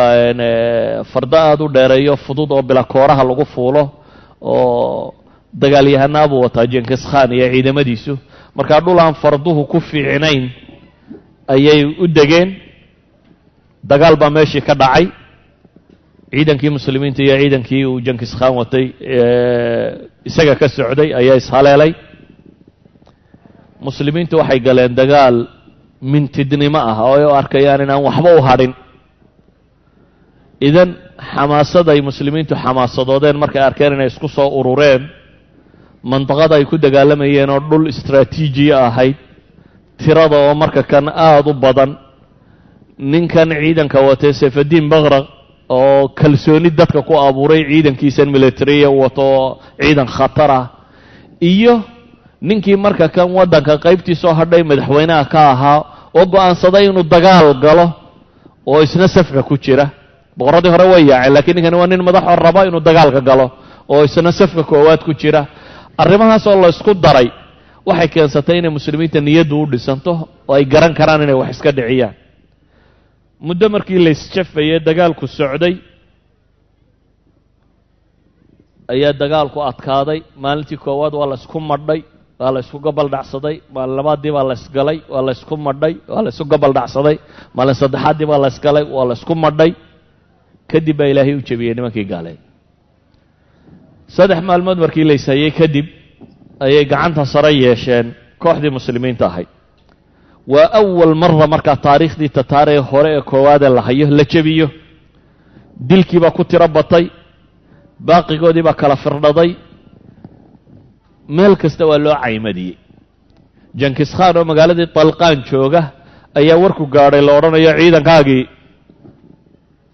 fardo aada u dheereeyo fudud oo bilakooraha lagu fuulo oo dagaalyahanaa buu wataa Jinkis Khan iyo ciidamadiisu. Markaa dhul aan farduhu ku fiicnayn ayay u degeen. Dagaal baa meeshii ka dhacay. Ciidankii muslimiinta iyo ciidankii uu Jinkis Khan watay isaga ka socday ayaa ishaleelay. Muslimiintu waxay galeen dagaal mintidnimo ah oo ay u arkayaan inaan waxba u hadhin. Idan xamaasad ay muslimiintu xamaasadoodeen markay arkeen inay isku soo urureen mandaqada ay ku dagaalamayeen oo dhul istraatiijiya ahayd, tirada oo marka kan aada u badan, Ninkan ciidanka watay, Sayfaddiin Bakraq, oo kalsooni dadka ku abuuray ciidankiisan militariya wato, ciidan khatar ah, iyo ninkii marka kan waddanka qaybtiisoo hadhay madaxweynaha ka ahaa oo go'aansaday inuu dagaal galo oo isna safka ku jira. Boqorradii hore way yaaceen, lakiin ninkani waa nin madaxoo raba inuu dagaalka galo oo isna safka koowaad ku jira. Arrimahaasoo la isku daray waxay keensatay inay muslimiinta niyaddu u dhisanto oo ay garan karaan inay wax iska dhiciyaan. Muddo markii la isjafayey, dagaalku socday, ayaa dagaalku adkaaday. Maalintii koowaad waa la isku madhay, waa la isku gobol dhacsaday. Maalin labaadii baa la isgalay, waa la isku madhay, waa la isku gobol dhacsaday. Maalin saddexaaddii baa la isgalay, waa la isku madhay. Kadib baa Ilaahay u jebiyey nimankii gaaleed. 3 maalmood markii la ishayey kadib ayay gacanta sare yeesheen kooxdii muslimiinta ahayd. Waa awal mara markaa taariikhdii Tataar ee hore ee koowaadee la hayo la jebiyo. Dilkii baa ku tiro batay, baaqigoodii baa kala firdhaday, meel kasta waa loo caymadiyey. Jankis Khan oo magaaladii Talqaan jooga ayaa warku gaadhay la odhanayo ciidankaagii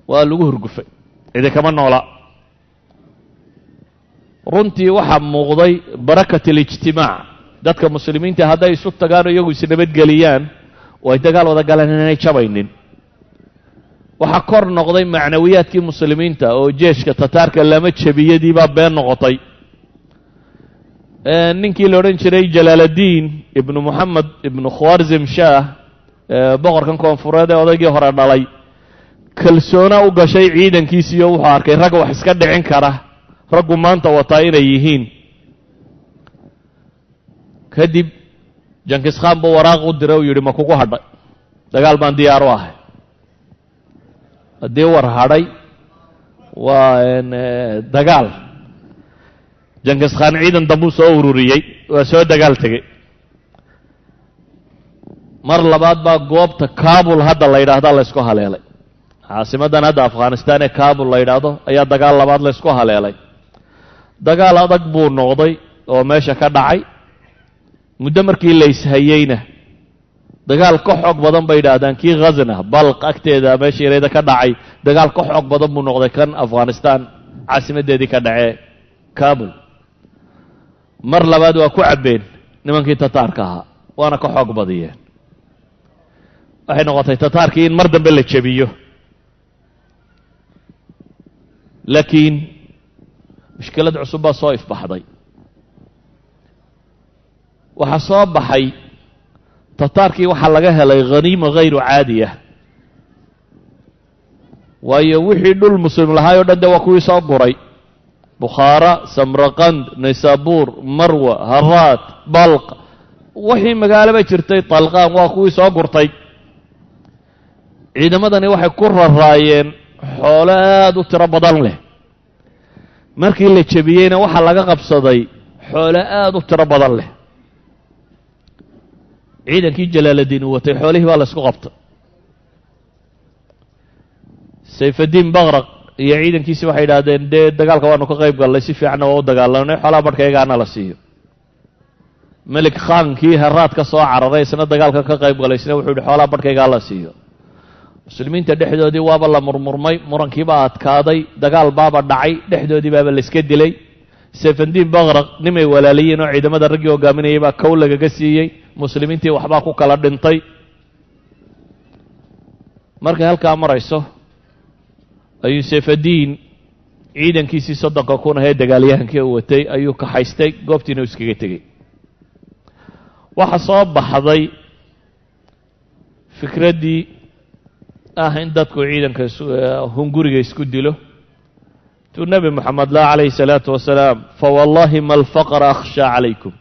waa lagu hurgufay, cidi kama noola. Runtii waxaa muuqday barakat alijtimaac. Dadka muslimiinta hadday isu tagaan oo iyagu isnabadgeliyaan oo ay dagaal wada galaan, inaanay jabaynin. Waxaa kor noqday macnawiyaadkii muslimiinta oo jeeshka Tataarka lama jebiyadii baa been noqotay. Ninkii la odhan jiray Jalaaladiin Ibnu Moxamed Ibnu Khwarzim Shah, boqorkan koonfureed ee odaygii hore dhalay, kalsoona u gashay ciidankiisiiyo wuxuu arkay rag wax iska dhicin kara raggu maanta wataa inay yihiin. Kadib Jankis Khan buu waraaq u diray, u yidhi: "Ma kugu hadhay? Dagaal baan diyaar u ahay." Haddii war hadhay waa dagaal. Jankis Khan ciidan dambuu soo ururiyey, waa soo dagaal tegey. Mar labaad baa goobta Kabul hadda la yidhaahda la ysku haleelay. Caasimaddan hadda Afghanistan ee Kabul la yidhaahdo ayaa dagaal labaad la ysku haleelay. Dagaal adag buu noqday oo meesha ka dhacay. Muddo markii la ishayeyna, dagaal ka xoog badan bay yidhaahdaan kii Khazna, Balq agteeda meesha yareyda ka dhacay, dagaal ka xoog badan buu noqday kan Afghanistan caasimaddeedii ka dhacee Kabul. Mar labaad waa ku cabbeen nimankii Tataarka ahaa, waana ka xoog badiyeen. Waxay noqotay Tataarkii in mar dambe la jebiyo, laakiin mushkilad cusub baa soo ifbaxday. Waxaa soo baxay Tataarkii waxaa laga helay khaniimo hayru caadiya, waayo wixii dhul muslim lahaay o dhan de waa kuwii soo guray: Bukhaara, Samraqand, Naysabur, Marwa, Haraat, Balq, wixii magaalaba jirtay, Talqaan, waa kuwii soo gurtay. Ciidamadani waxay ku raraayeen xoolo aada u tiro badan leh. Markii la jebiyeyna waxaa laga qabsaday xoolo aada u tiro badan leh. Ciidankii Jalaaladiin uu watay xoolihii baa la isku qabtay. Sayfaddiin Bakraq iyo ciidankiisi waxay yidhaahdeen: "Dee dagaalka waanu ka qayb gallay, si fiicanna waa u dagaalanay, xoolaha barhkaygaana la siiyo." Melik Khaankii Heraad ka soo cararay, isna dagaalka ka qayb galay, isna wuxuu yidhi: "Xoolaha barhkaygaa la siiyo." Muslimiinta dhexdoodii waaba la murmurmay, murankiibaa adkaaday, dagaal baaba dhacay, dhexdoodii baaba la iska dilay. Sayfaddiin Bakraq nimay walaaliyiin oo ciidamada raggii hogaaminayay baa kow lagaga siiyey. Muslimiintii waxbaa ku kala dhintay. Markay halkaa marayso ayuu Sayfaddiin ciidankiisii 30,000 ahee dagaalyahankii u watay ayuu kaxaystay, goobtiina u iskaga tegey. Waxaa soo baxday fikraddii ah in dadku ciidanka hunguriga isku dilo, tuu Nebi Moxamed la calayhi salaatu wasalaam: "Fawallahi ma alfaqra akhshaa calaykum."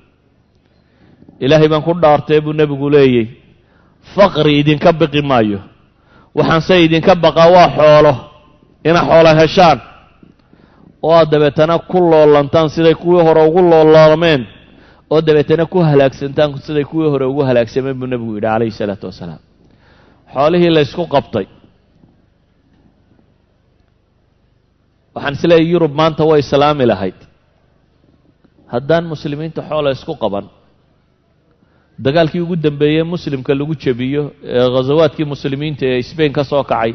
"Ilaahay baan ku dhaartay," buu nebigu leeyey, "faqri idinka biqi maayo, waxaanse idinka baqaa waa xoolo, ina xoolo heshaan oo aad dabeetana ku loolantaan siday kuwii hore ugu looloomeen, oo dabeetana ku halaagsantaan siday kuwii hore ugu halaagsameen," buu nebigu yidhi calayhi salaatu wasalaam. Xoolihii la ysku qabtay, waxaan isleeyahy Yurub maanta way islaami lahayd haddaan muslimiinta xoola isku qaban. Dagaalkii ugu dambeeyey muslimka lagu jebiyo ee ghasawaadkii muslimiinta ee Sbain ka soo kacay,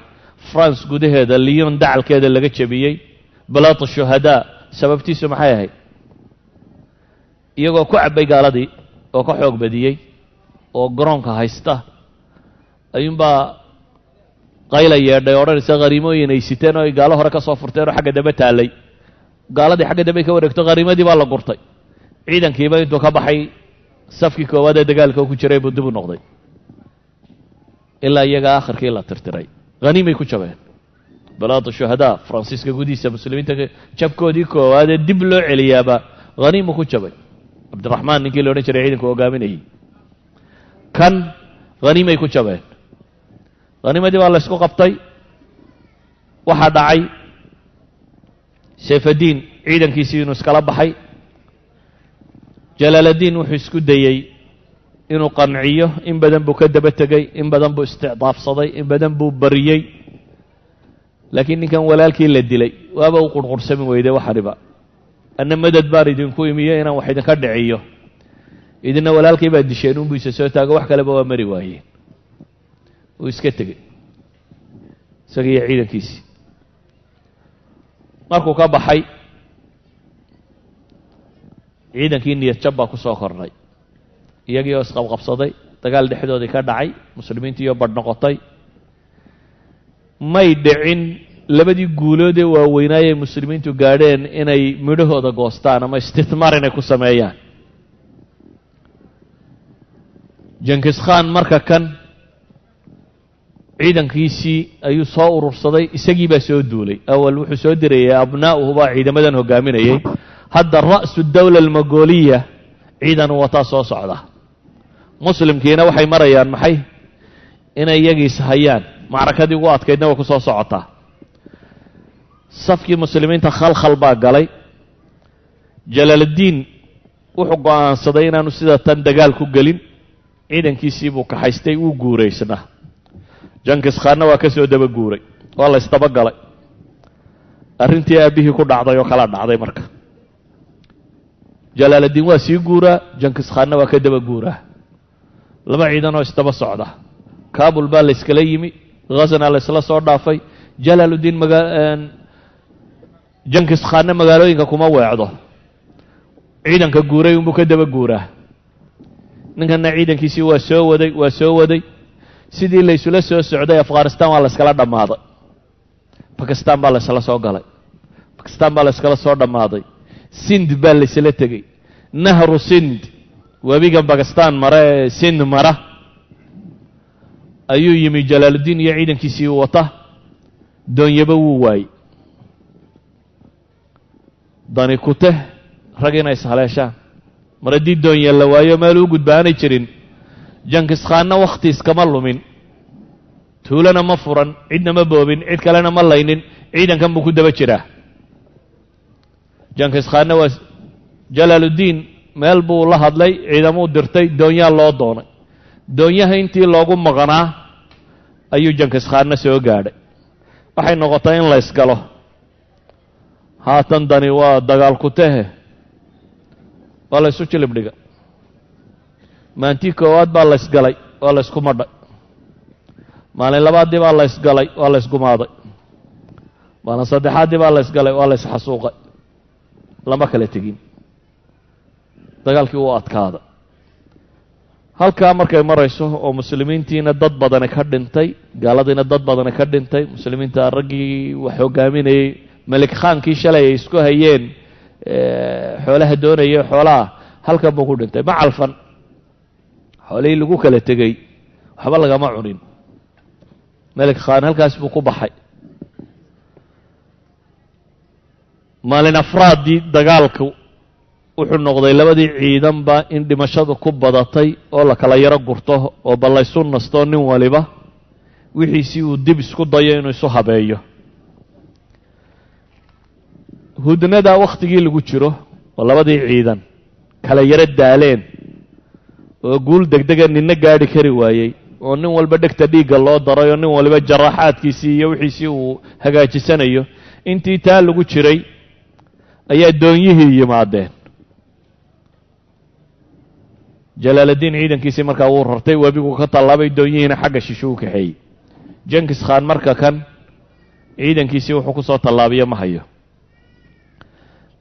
France gudaheeda, Lyon dacalkeeda laga jebiyey, Balaat Shuhadaa, sababtiisu maxay ahayd? Iyagoo ku cabbay gaaladii oo ka xoog badiyey oo garoonka haysta ayuunbaa qayla yeedhay, odhanaysa khariimooyin ay siteen oo ay gaalo hore ka soo furteen oo xagga dambe taallay. Gaaladii xagga dambe ka wareegto, khariimadii baa la gurtay. Ciidankiiba intuu ka baxay safkii koowaad ee dagaalka ku jiray buu dib u noqday, ilaa iyaga akhirkii la tirtiray. Haniimay ku jabeen Balaat Shuhadaa, Faransiiska gudihiisa. Muslimiinta jabkoodii koowaad ee dib loo celiyaaba haniimu ku jabay. Cabdiraxmaan ninkii la odhan jiray ciidanku hogaaminayay kan haniimay ku jabeen. Haniimadii baa la ysku qabtay. Waxaa dhacay Sayfaddiin ciidankiisii inuu iskala baxay. Jalaaladiin wuxuu isku dayey inuu qanciyo. In badan buu ka daba tegey, in badan buu isticdaafsaday, in badan buu bariyey, laakiin ninkan walaalkii la dilay waaba u qurhqursami weyday. Waxaniba anna madad baan idinku imiyo inaan wax idinka dhiciyo, idinna walaalkii baa disheen unbuu isa soo taago, wax kaleba waa mari waayeen. Uu iska tegey isaga iyo ciidankiisii. Markuu ka baxay ciidankii, niyad jab baa ku soo kordhay. Iyagii oo isqabqabsaday, dagaal dhexdoodii ka dhacay, muslimiintiiyo badh noqotay. May dhicin labadii guulood ee waaweynaayay muslimiintu gaadheen inay midhahooda goostaan ama istithmaar inay ku sameeyaan. Jenkis Khan marka kan ciidankiisii ayuu soo urursaday, isagii baa soo duulay. Awal wuxuu soo dirayay abnaa'uhu baa ciidamadan hogaaminayay. Hadda ra'su dawla almogoliya ciidan wataa soo socda. Muslimkiina waxay marayaan maxay? Inay iyagiis hayaan. Macrakadii ugu adkaydna way ku soo socotaa. Safkii muslimiinta khalkhal baa galay. Jalaaluddiin wuxuu go'aansaday inaanu sida tan dagaal ku gelin. Ciidankiisii buu kaxaystay, wuu guuraysnaa. Jankis Khaanna waa ka soo daba guuray, waa la ysdabagalay. Arrintii aabbihii ku dhacday oo kala dhacday. Marka Jalaaluddiin waa sii guuraa, Jankis Khaanna waa ka daba guuraa, laba ciidan oo isdaba socda. Kabul baa la yskala yimi, Ghazna la ysla soo dhaafay. Jalaaluddiin maga Jankis Khaanna magaalooyinka kuma weecdo, ciidanka guuray unbuu ka daba guuraa. Ninkanna ciidankiisii waa soo waday, waa soo waday. Sidii la ysula soo socday, Afghanistan waa la yskala dhammaaday, Bakistan baa la ysla soo galay, Bakistan baa la yskala soo dhammaaday, Sind baa la ysla tegey. Nahru Sind, webigan Bakistan mara ee Sind mara, ayuu yimi Jalaaluddiin iyo ciidankiisii wata. Doonyaba wuu waayey. Dani kuteh rag inay ishaleeshaan. Mar haddii doonye la waayo, meel uu gudba aanay jirin, Jankis Khaanna wakhti iskama lumin, tuulana ma furan, cidna ma boobin, cid kalena ma laynin, ciidankan buu ku daba jiraa. Jankis Khaanna waa Jalaaluddiin meel buu la hadlay, ciidamuu dirtay, doonyaa loo doonay. Doonyaha intii loogu maqnaa ayuu Jankis Khaanna soo gaadhay. Waxay noqotay in la ysgalo. Haatan dani waa dagaal kutehe, waa la ysu jilib dhiga. Maantii koowaad baa la ysgalay, waa la ysku madhay. Maalin labaadii baa la ysgalay, waa la ysgumaaday. Maalin saddexaaddii baa la ysgalay, waa la ysxasuuqay. Lama kala tegin, dagaalkii wuu adkaada. Halkaa markay marayso oo muslimiintiina dad badani ka dhintay, gaaladiina dad badani ka dhintay, muslimiinta raggii wax hogaaminayey, Melik Khaankii shalay ay isku hayeen xoolaha doonaya, xoolaha halkan buu ku dhintay. Ma calfan xoolihii lagu kala tegey, waxba lagama cunin. Melik Khaan halkaas buu ku baxay. Maalin afraaddii dagaalku wuxuu noqday labadii ciidanba in dhimashadu ku badatay oo la kala yaro gurto oo ballaysu nasto, nin waliba wixiisii uu dib isku dayo inuu isu habeeyo. Hudnada wakhtigii lagu jiro oo labadii ciidan kala yaro daaleen oo guul degdega ninna gaadhi kari waayey oo nin walba dhegta dhiigga loo daray oo nin waliba jaraaxaadkiisii iyo wixiisii uu hagaajisanayo, intii taa lagu jiray ayaa doonyihii yimaadeen. Jalaaladdiin ciidankiisii markaa wuu rartay, webigu ka tallaabay, doonyihiina xagga shisho u kaxeeyey. Jenkis Khan marka kan ciidankiisii wuxuu ku soo tallaabiyo ma hayo.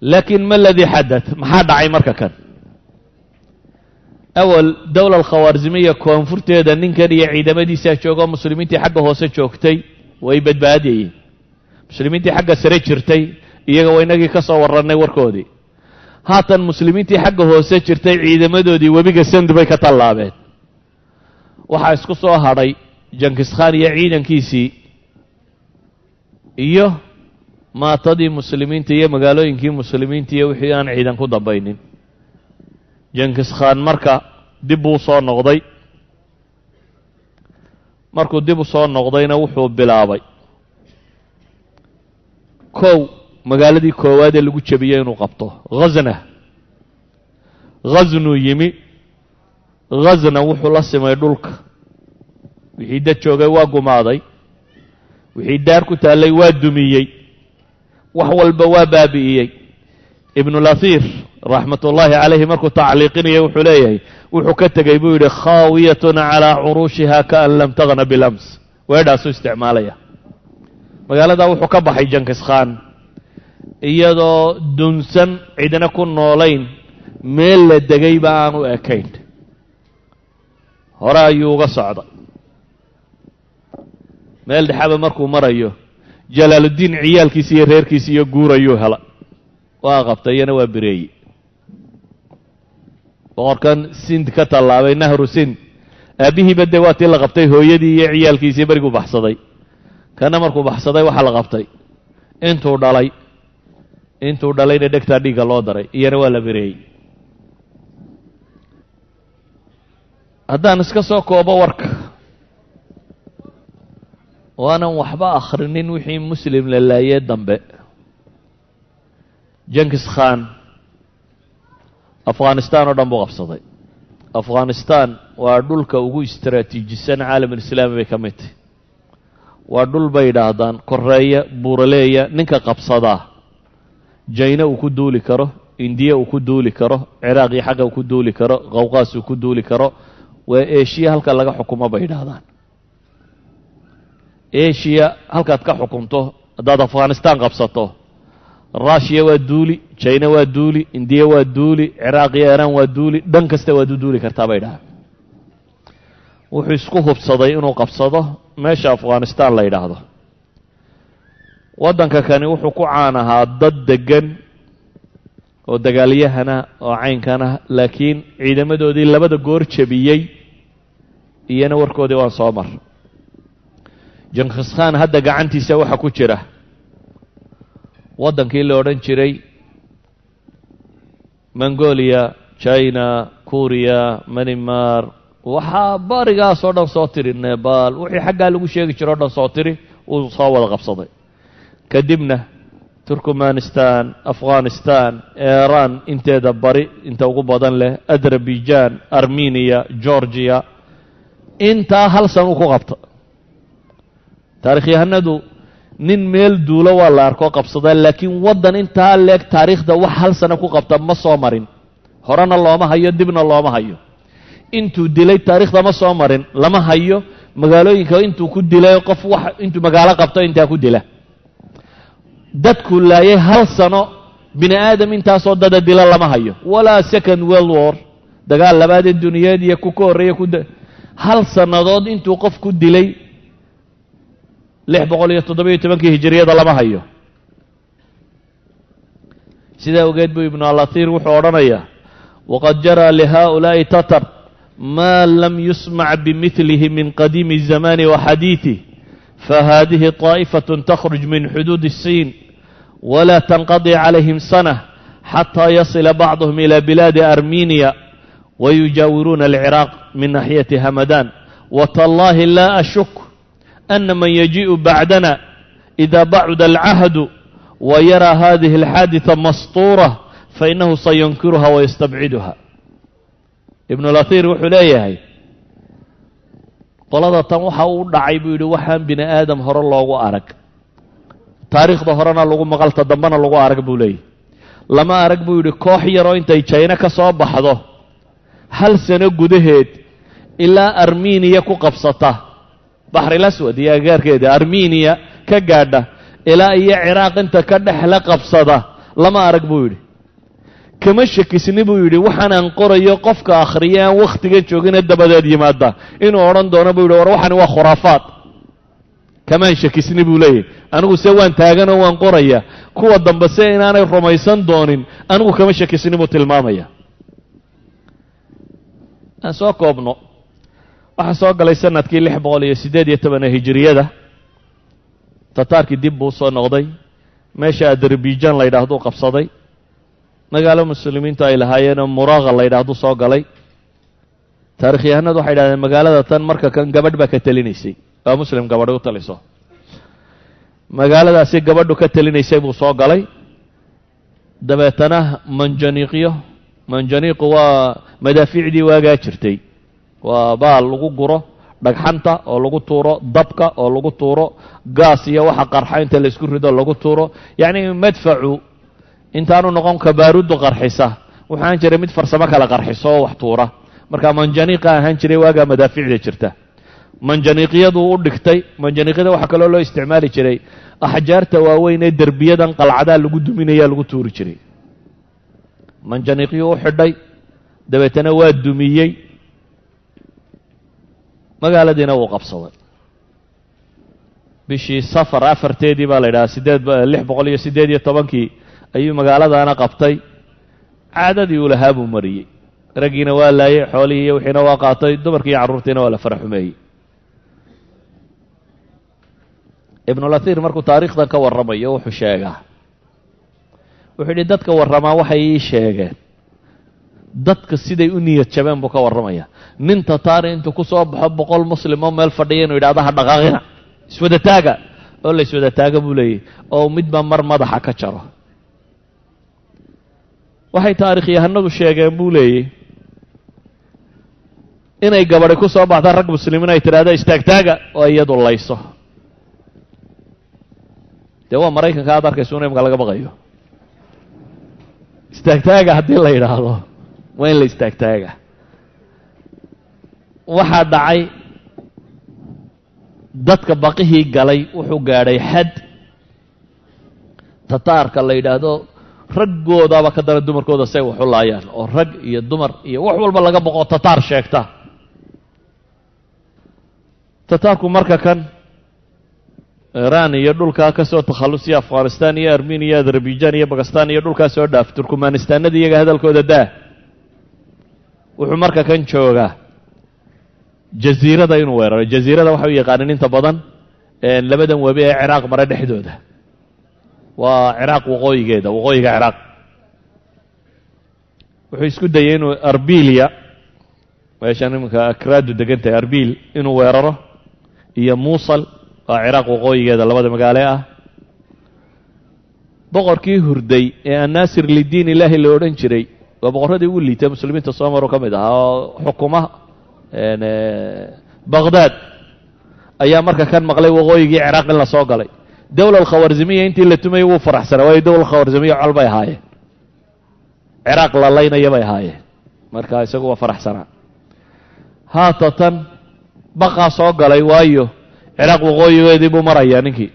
Laakiin ma aladii xadath? Maxaa dhacay marka kan? Awal dowla alkhawaarzimiya koonfurteeda ninkan iyo ciidamadiisaa joogo, muslimiintii xagga hoose joogtay way badbaadiyeen. Muslimiintii xagga sare jirtay iyaga waa inagii ka soo warrannay warkoodii. Haatan muslimiintii xagga hoose jirtay ciidamadoodii webiga Sand bay ka tallaabeen. Waxaa isku soo hadhay Jenkis Khan iyo ciidankiisii iyo maatadii muslimiinta iyo magaalooyinkii muslimiinta iyo wixii aan ciidan ku dambaynin. Jenkis Khan marka dib buu soo noqday. Markuu dib u soo noqdayna wuxuu bilaabay kow magaaladii koowaad ee lagu jebiyey inuu qabto, Ghazna. Ghaznuu yimi. Ghazna wuxuu la simay dhulka, wixii dad joogay waa gumaaday, wixii daar ku taallay waa dumiyey, wax walba waa baabi'iyey. Ibnulathiir raxmatullaahi calayhi markuu tacliiqinaya wuxuu leeyahay, wuxuu ka tegey buu yidhi khaawiyatun calaa curuushiha kaan lam tagna bilams. Weedhaasuu isticmaalaya. Magaaladaa wuxuu ka baxay Jenkis Khan iyadoo dunsan, cidna ku noolayn, meel la degayba aanu ekayn. Hore ayuu uga socday. Meel dhexaba markuu marayo, Jalaaluddiin ciyaalkiisi iyo reerkiisi iyo guurayuu hela, waa qabtay, iyana waa bireeyey. Boqorkan Sind ka tallaabay, nahru Sind, aabbihiiba dee waa tii la qabtay, hooyadii iyo ciyaalkiisii beriguu baxsaday. Kana markuu baxsaday waxaa la qabtay intuu dhalay, intuu dhalayna dhegtaa dhiigga loo daray, iyana waa la bireeyey. Haddaan iska soo koobo warka, waanan waxba akhrinin wixii muslim la laayee dambe, Jenkis Khan Afghanistan oo dhan buu qabsaday. Afghanistan waa dhulka ugu istraatiijisan caalamulislaami bay ka mid tahy. Waa dhul bay yidhaahdaan koreeya buuraleeya, ninka qabsadaa Jayna uu ku duuli karo, Indiya uu ku duuli karo, Ciraaq iyo xagga uu ku duuli karo, Qawqaas uu ku duuli karo. Waa Eshiya halka laga xukumo bay yidhaahdaan. Eshiya halkaad ka xukunto haddaad Afghanistan qabsato, Rushiya waa duuli, Jina waa duuli, Indiya waa duuli, Ciraaq iyo Iiraan waa duuli, dhan kasta waad u duuli kartaa bay dhahaan. Wuxuu isku hubsaday inuu qabsado meesha Afghanistan la yidhaahdo. Waddanka kani wuxuu ku caan ahaa dad deggan oo dagaalyahana oo caynkana, laakiin ciidamadoodii labada goor jebiyey, iyana warkoodii waan soo mar. Jenkis Khan hadda gacantiisa waxa ku jira waddankii la odhan jiray Mongolia, China, Kuriya, Manimar, waxaa barigaas oo dhan soo tiri, Nebal, wixii xaggaa lagu sheegi jiro o dhan soo tiri, uu soo wada qabsaday. Kadibna Turkmanistan, Afghanistan, Iiraan inteeda bari inta ugu badan leh, Azerbaijan, Armeniya, Georgia, intaa hal san uu ku qabta. Taarikhyahanadu nin meel duulo waa la arko qabsadaa, laakiin waddan intaa leeg taariikhda wax hal sano ku qabta ma soo marin. Horena looma hayo, dibna looma hayo. Intuu dilay taariikhda ma soo marin, lama hayo. Magaalooyinka intuu ku dilay, qof wax intuu magaalo qabto intaa ku dila, dadku laayay hal sano bini aadam intaasoo dada dila lama hayo. Walaa Second World War, dagaal labaadee duniyeed iyo ku ka horreeya, ku hal sannadood intuu qof ku dilay 617-kii hijiriyada lama hayo. Sidaa ogeed buu Ibnu Alathiir wuxuu odhanayaa, waqad jaraa lihaؤulaa'i tatar ma lam yusmac bimilihi min qadiimi الzamani wa xadiiثih, fahadihi طaaئfaة takhruj min xuduud الsiin wla tanqadi calayhim sanة xatى yasila bacduhum ilى bilaadi armeniya wayujaawiruuna alciraaq min naxiyati hamadan. Watallahi la ashuk ana man yajiءu bacdana إida bacuda alcahdu wayaraa hadihi alxaadiثa mastuura fainahu sayunkiruha wayastabciduha. Ibnulatiir wuxuu leeyahay, qolada tan waxa uu dhacay buu yidhi waxaan bini aadam hore loogu arag, taariikhda horena lagu maqalta, dambena lagu arag buu leeyahy. Lama arag buu yidhi koox yaroo intay Jayna ka soo baxdo Hal sano gudaheed ilaa Armeniya ku qabsata Baxril Aswad iyo agagaarkeeda, Armeniya ka gaadha ilaa iyo Ciraaq inta ka dhexla qabsada lama arag buu yidhi. Kama shakisni buu yidhi waxaanaan qorayo qofka akhriya aan wakhtigan joogina dabadeed yimaada inuu odhan doono buu yidhi war waxani waa khuraafaad. Kamaan shakisni buu leeyahy, anigu se waan taaganoo waan qoraya, kuwa dambe se inaanay rumaysan doonin anigu kama shakisni buu tilmaamaya. Aan soo koobno, waxaa soo galay sanadkii 618 ee hijiriyada. Tataarkii dib buu soo noqday, meesha Adarbijan la yidhaahduu qabsaday, magaalo muslimiintu ay lahaayeenoo Muraaqa la yidhahduu soo galay. Taarikhyahanadu waxay yidhahdeen magaalada tan marka kan gabadh baa ka telinaysay, waa muslim gabadhi u taliso. Magaaladaasi gabadhu ka telinaysay buu soo galay. Dabeetana manjaniiqyo, manjaniiqu waa madaafiicdii waagaa jirtay, waa baal lagu guro dhagxanta oo lagu tuuro dabka oo lagu tuuro gaas iyo waxa qarxa inta la isku rido lagu tuuro. Yacni madfacu intaanu noqon kabaarudu qarxisa, waxaan jiray mid farsamo kala qarxiso oo wax tuura. Marka manjaniiqa ahaan jiray waagaa madaafiicda jirta, manjaniiqyadu u dhigtay. Manjaniiqyada waxaa kaloo loo isticmaali jiray axjaarta waaweyn ee derbiyadan qalcadaa lagu duminaya lagu tuuri jiray. Manjaniiqyuu u xidhay, dabeetana waa dumiyey, magaaladiina wuu qabsaday. Bishii Safar 4teedii baa la yidhaha 618kii ayuu magaaladaana qabtay. Caadadii uu lahaa buu mariyey, raggiina waa laayey, xoolihii iyo wixiina waa qaatay, dumarkii iyo carruurtiina waa la faraxumeeyey. Ibnulatiir markuu taariikhdan ka warramayo wuxuu sheegaa, wuxuu yidhi dadka warramaa waxay ii sheegeen dadka siday u niyad jabeen buu ka warramaya. Nin Tataari intuu ku soo baxo 100 muslim oo meel fadhiya inuu yidhahdo ha dhaqaaqina, iswada taaga, oo la iswada taaga buu leeyahy, oo midba mar madaxa ka jaro. Waxay taarikhyahanadu sheegeen buu leeyay inay gabadhi ku soo baxda rag muslimiin ay tidhahdo istaagtaaga oo iyadu layso. Dee waa Maraykanka aad arkayso un imka laga baqayo. Istaagtaaga haddii la yidhaahdo waa in la istaagtaaga. Waxaa dhacay dadka baqihii galay wuxuu gaadhay xad Tataarka la yidhaahdo raggoodaba ka dara dumarkooda say wax u laayaan, oo rag iyo dumar iyo wax walba laga boqo Tataar sheegta. Tataarku marka kan Iiraan iyo dhulkaa ka soo takhallusiya, Afghanistan iyo Armeniya, Azerbaijan iyo Bakistan iyo dhulkaa soo dhaaf, Turkmanistaanada iyaga hadalkooda daa. Wuxuu marka kan joogaa jasiirada inuu weeraro. Jasiirada waxay u yaqaaneen inta badan labadan webi ee Ciraaq mara dhexdooda, waa Ciraaq waqooyigeeda, waqooyiga Ciraaq. Wuxuu isku dayey inuu Arbiliya, meeshaan iminka Akraadu degan tahay, Arbil inuu weeraro, iyo Muusal waa Ciraaq waqooyigeeda, labada magaale ah. Boqorkii hurday ee Annaasir lidiin Ilaahi la odhan jiray waa boqorradii ugu liitay muslimiinta soo maro ka mid ahaa oo xukuma Baqhdaad, ayaa marka kan maqlay waqooyigii Ciraaq in la soo galay. Dowla alkhawarzimiya intii la tumayay wuu faraxsanaa, waayo dowla alkhawarzimiya col bay ahaayeen, Ciraaq la laynaya bay ahaayeen, marka isagu waa faraxsanaa. Haatatan baqaa soo galay, waayo Ciraaq waqooyigeedii buu marayaa ninkii,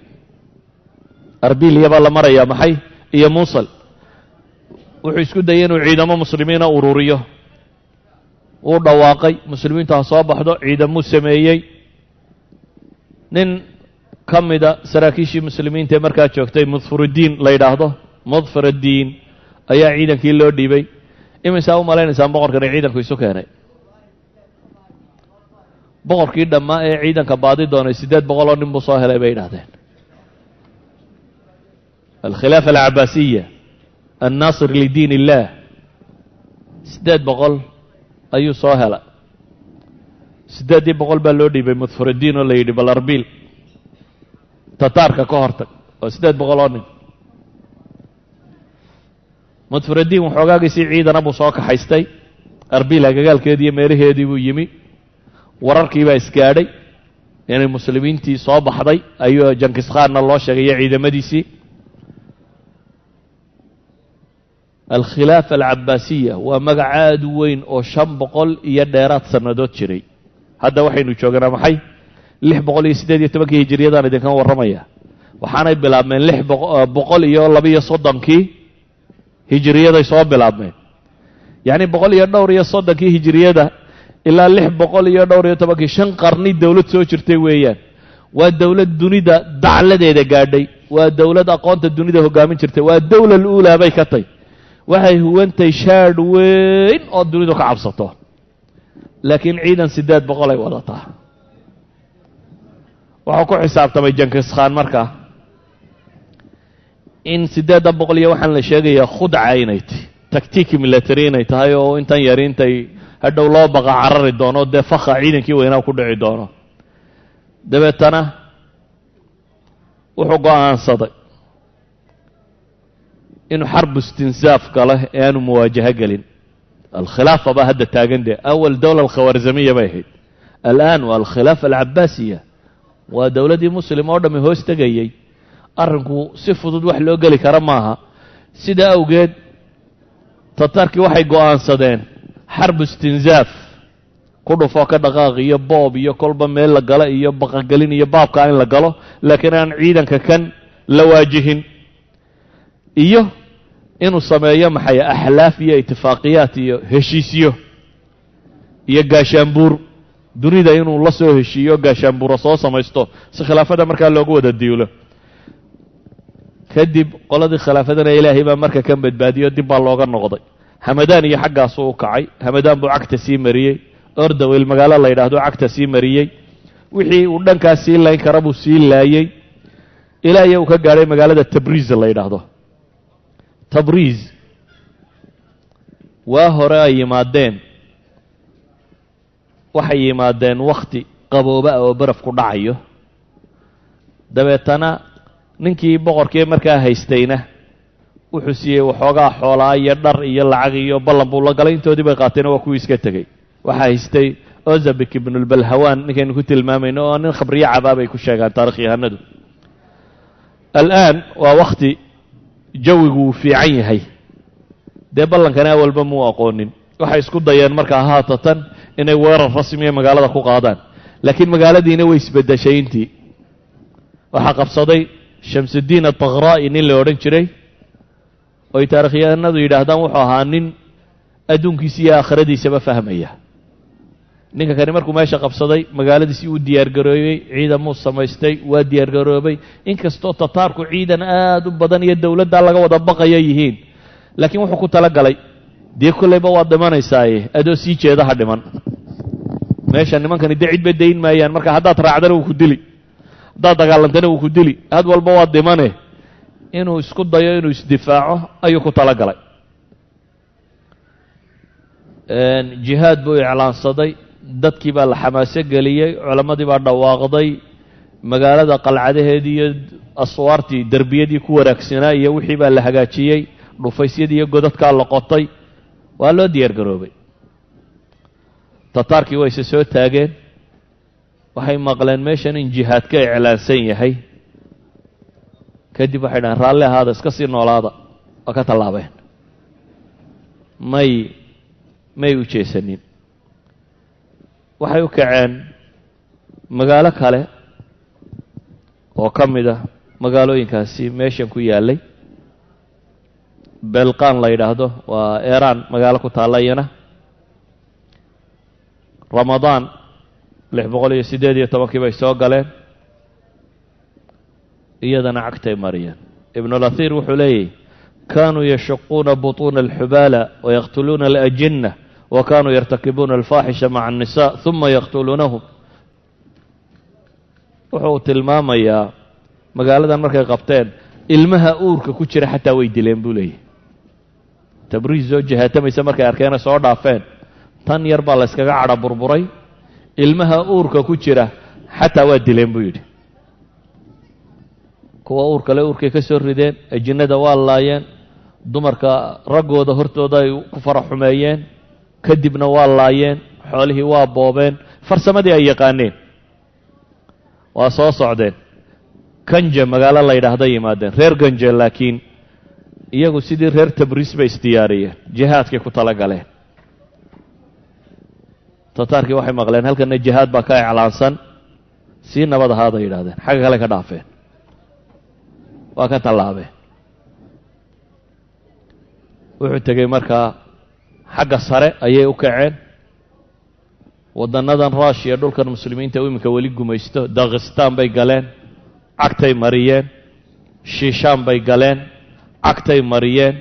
Arbiliya baa la marayaa maxay iyo Muusal. Wuxuu isku dayay inuu ciidamo muslimiina ururiyo, wuu dhawaaqay muslimiintu ha soo baxdo, ciidamuu sameeyey. Nin ka mida saraakiishii muslimiinta ee markaa joogtay, Mudfurudiin la yidhaahdo, Mudfuraddiin, ayaa ciidankii loo dhiibay. Imisaa u malaynaysaan boqorkani ciidanku isu keenay? Boqorkii dhammaa ee ciidanka baadi doonay 800 oo nin buu soo helay bay yidhahdeen. Alkhilaafa alcabaasiya annaasir lidiin illaah 800 ayuu soo helay. 800 baa loo dhiibay Mudfuraddiin oo la yidhi bal Arbiil Tataarka ka hortag, oo 800 oo nin. Mudfuraddiin waxoogaagiisii ciidana buu soo kaxaystay, Arbiil agagaalkeedii iyo meelaheedii buu yimi. Wararkii baa isgaadhay inay muslimiintii soo baxday, ayuu Jankiskhaanna loo sheegay iyo ciidamadiisii. Alkhilaafa alcabaasiya waa magac aad u weyn oo 500 iyo dheeraad sannadood jiray. Hadda waxaynu joognaa maxay 618-kii hijiriyadaan idinkan warramaya. Waxaanay bilaabmeen 632-kii hijiriyaday soo bilaabmeen, yacni boqol iyo dhowr iyo soddonkii hijiriyada ilaa 614-kii, 5 qarni dowlad soo jirtay weeyaan. Waa dowlad dunida dacladeeda gaadhay, waa dowlad aqoonta dunida hoggaamin jirtay, waa dowla luulaa bay ka tay. Waxay huwantay shaadh weyn oo dunidu ka cabsato, laakiin ciidan 800 ay wadataa. Wuxuu ku xisaabtamay Jankiskhaan markaa in 800 iyo waxaan la sheegayaa khudca inay tahy, tactic military inay tahay, oo intan yar intay hadhow loo baqa carari doono, dee fakha ciidankii weynaa ku dhici doono. Dabeetana wuxuu go'aansaday inuu xarbu istinsaaf galo ee aanu muwaajaho gelin. Alkhilaafa baa hadda taagan dee, awal dowla alkhawarzamiya bay ahayd, alآan waa alkhilaafa alcabaasiya, waa dowladdii muslim oo dhammi hoos tegayey. Arrinku si fudud wax loo geli kara maaha. Sidaa awgeed tatarkii waxay go'aansadeen xarbu istinzaaf, ku dhufoo ka dhaqaaq iyo boob iyo kolba meel la galo iyo baqagelin iyo baabkaa in la galo, laakiin aan ciidanka kan la waajihin, iyo inuu sameeyo maxay axlaaf iyo itifaaqiyaat iyo heshiisyo iyo gaashaanbuur dunida inuu la soo heshiiyo, gaashaanbuura soo samaysto si khilaafada markaa loogu wada diulo. Kadib qoladii khilaafadana Ilaahay baa marka kan badbaadiyo, dib baa looga noqday. Hamadaan iyo xaggaasuu u kacay, Hamadaan buu cagta sii mariyey, Ordaweyl magaalo la yidhaahdo cagta sii mariyey, wixii uu dhankaas sii layn kara buu sii laayey, ilaa iyo uu ka gaadhay magaalada Tabriiz la yidhaahdo. Tabriiz waa hore ay yimaadeen, waxay yimaadeen wakhti qabooba ah oo baraf ku dhacayo. Dabeetana ninkii boqorkii markaa haystayna wuxuu siiyey waxoogaa xoolaa iyo dhar iyo lacag iyo ballan buu la galay, intoodii bay qaateen, waa kuwii iska tegey. Waxaa haystay Ozabik ibnulbalhawaan ninkaynu ku tilmaamayno, oo nin khabriyo cabaa bay ku sheegaan taarikh yahanadu. Al'aan waa wakhti jawigu uu fiican yahay, dee ballankana awalba muu aqoonin. Waxay isku dayeen markaa haatatan inay weerar rasmiya magaalada ku qaadaan, laakiin magaaladiina way isbeddeshay. Intii waxaa qabsaday Shamsudiin atakraa'i nin la odhan jiray, oy taarikhyahanadu yidhaahdaan wuxuu ahaa nin adduunkiisa iyo aakhiradiisaba fahmaya. Ninka kani markuu meesha qabsaday magaaladiisii uu diyaargaroobay, ciidan muu samaystay, waa diyaargaroobay. Inkastoo tataarku ciidan aad u badan iyo dowladdaa laga wada baqaya yihiin, laakiin wuxuu ku talagalay dee kollayba waad dhimanaysaaye adoo sii jeeda ha dhiman. Meesha nimankani dee cidba dayn maayaan, marka haddaad raacdana wuu ku dili, haddaad dagaalantana wuu ku dili, had walba waad dhimane. Inuu isku dayo inuu isdifaaco ayuu ku talagalay. Jihaad buu iclaansaday, dadkii baa la xamaaso geliyey, culammadii baa dhawaaqday, magaalada qalcadaheedii iyo aswaartii derbiyadii ku waraagsanaa iyo wixii baa la hagaajiyey, dhufaysyadii iyo godadkaa la qotay, waa loo diyaar garoobay. Tataarkii wayse soo taageen, waxay maqleen meeshan in jihaad ka iclaansan yahay. Kadib waxay dhahaan raalli ahaada, iska sii noolaada, waa ka tallaabeen, may u jeesanin. Waxay u kaceen magaalo kale oo ka mid ah magaalooyinkaasi meeshan ku yaallay, Belqan la yidhaahdo, waa Iiraan magaalo ku taalla iyana. Ramadaan 618-kii bay soo galeen, iyadana cagtay mariyeen. Ibnulathiir wuxuu leeyahy kanuu yashuquuna buطuuna alxubaala wayaqtuluuna alajinna wa kanuu yartakibuuna alfaaxisha maca الnisa ثuma yaqtuluunahum. Wuxuu tilmaamayaa magaaladan markay qabteen ilmaha uurka ku jira xataa way dileen buu leeyahy. Tabriiz soo jihaatamaysa markay arkeena soo dhaafeen, tan yar baa la yskaga cadha burburay, ilmaha uurka ku jira xataa waa dileen buu yidhi. Kuwa uurkale uurkay ka soo rideen, ajinnada waa laayeen, dumarka raggooda hortooda ay ku fara xumeeyeen, kadibna waa laayeen, xoolihii waa boobeen, farsamadii ay yaqaaneen. Waa soo socdeen, Kanje magaalo la yidhaahda yimaadeen, reer Ganje laakiin Iyagu sidii reer Tabriis bay isdiyaariyeen, jihaadkay ku tala galeen. Tataarkii waxay maqleen halkana jihaad baa ka iclaansan, sii nabad ahaaday yidhahdeen, xagga kale ka dhaafeen, waa ka tallaabeen. Wuxuu tegey markaa xagga sare ayay u kaceen, waddannadan Ruushiya, dhulkan muslimiinta iminka weli gumaysto, Dakhistaan bay galeen, cagtay mariyeen, Shiishaan bay galeen, cagtay mariyeen,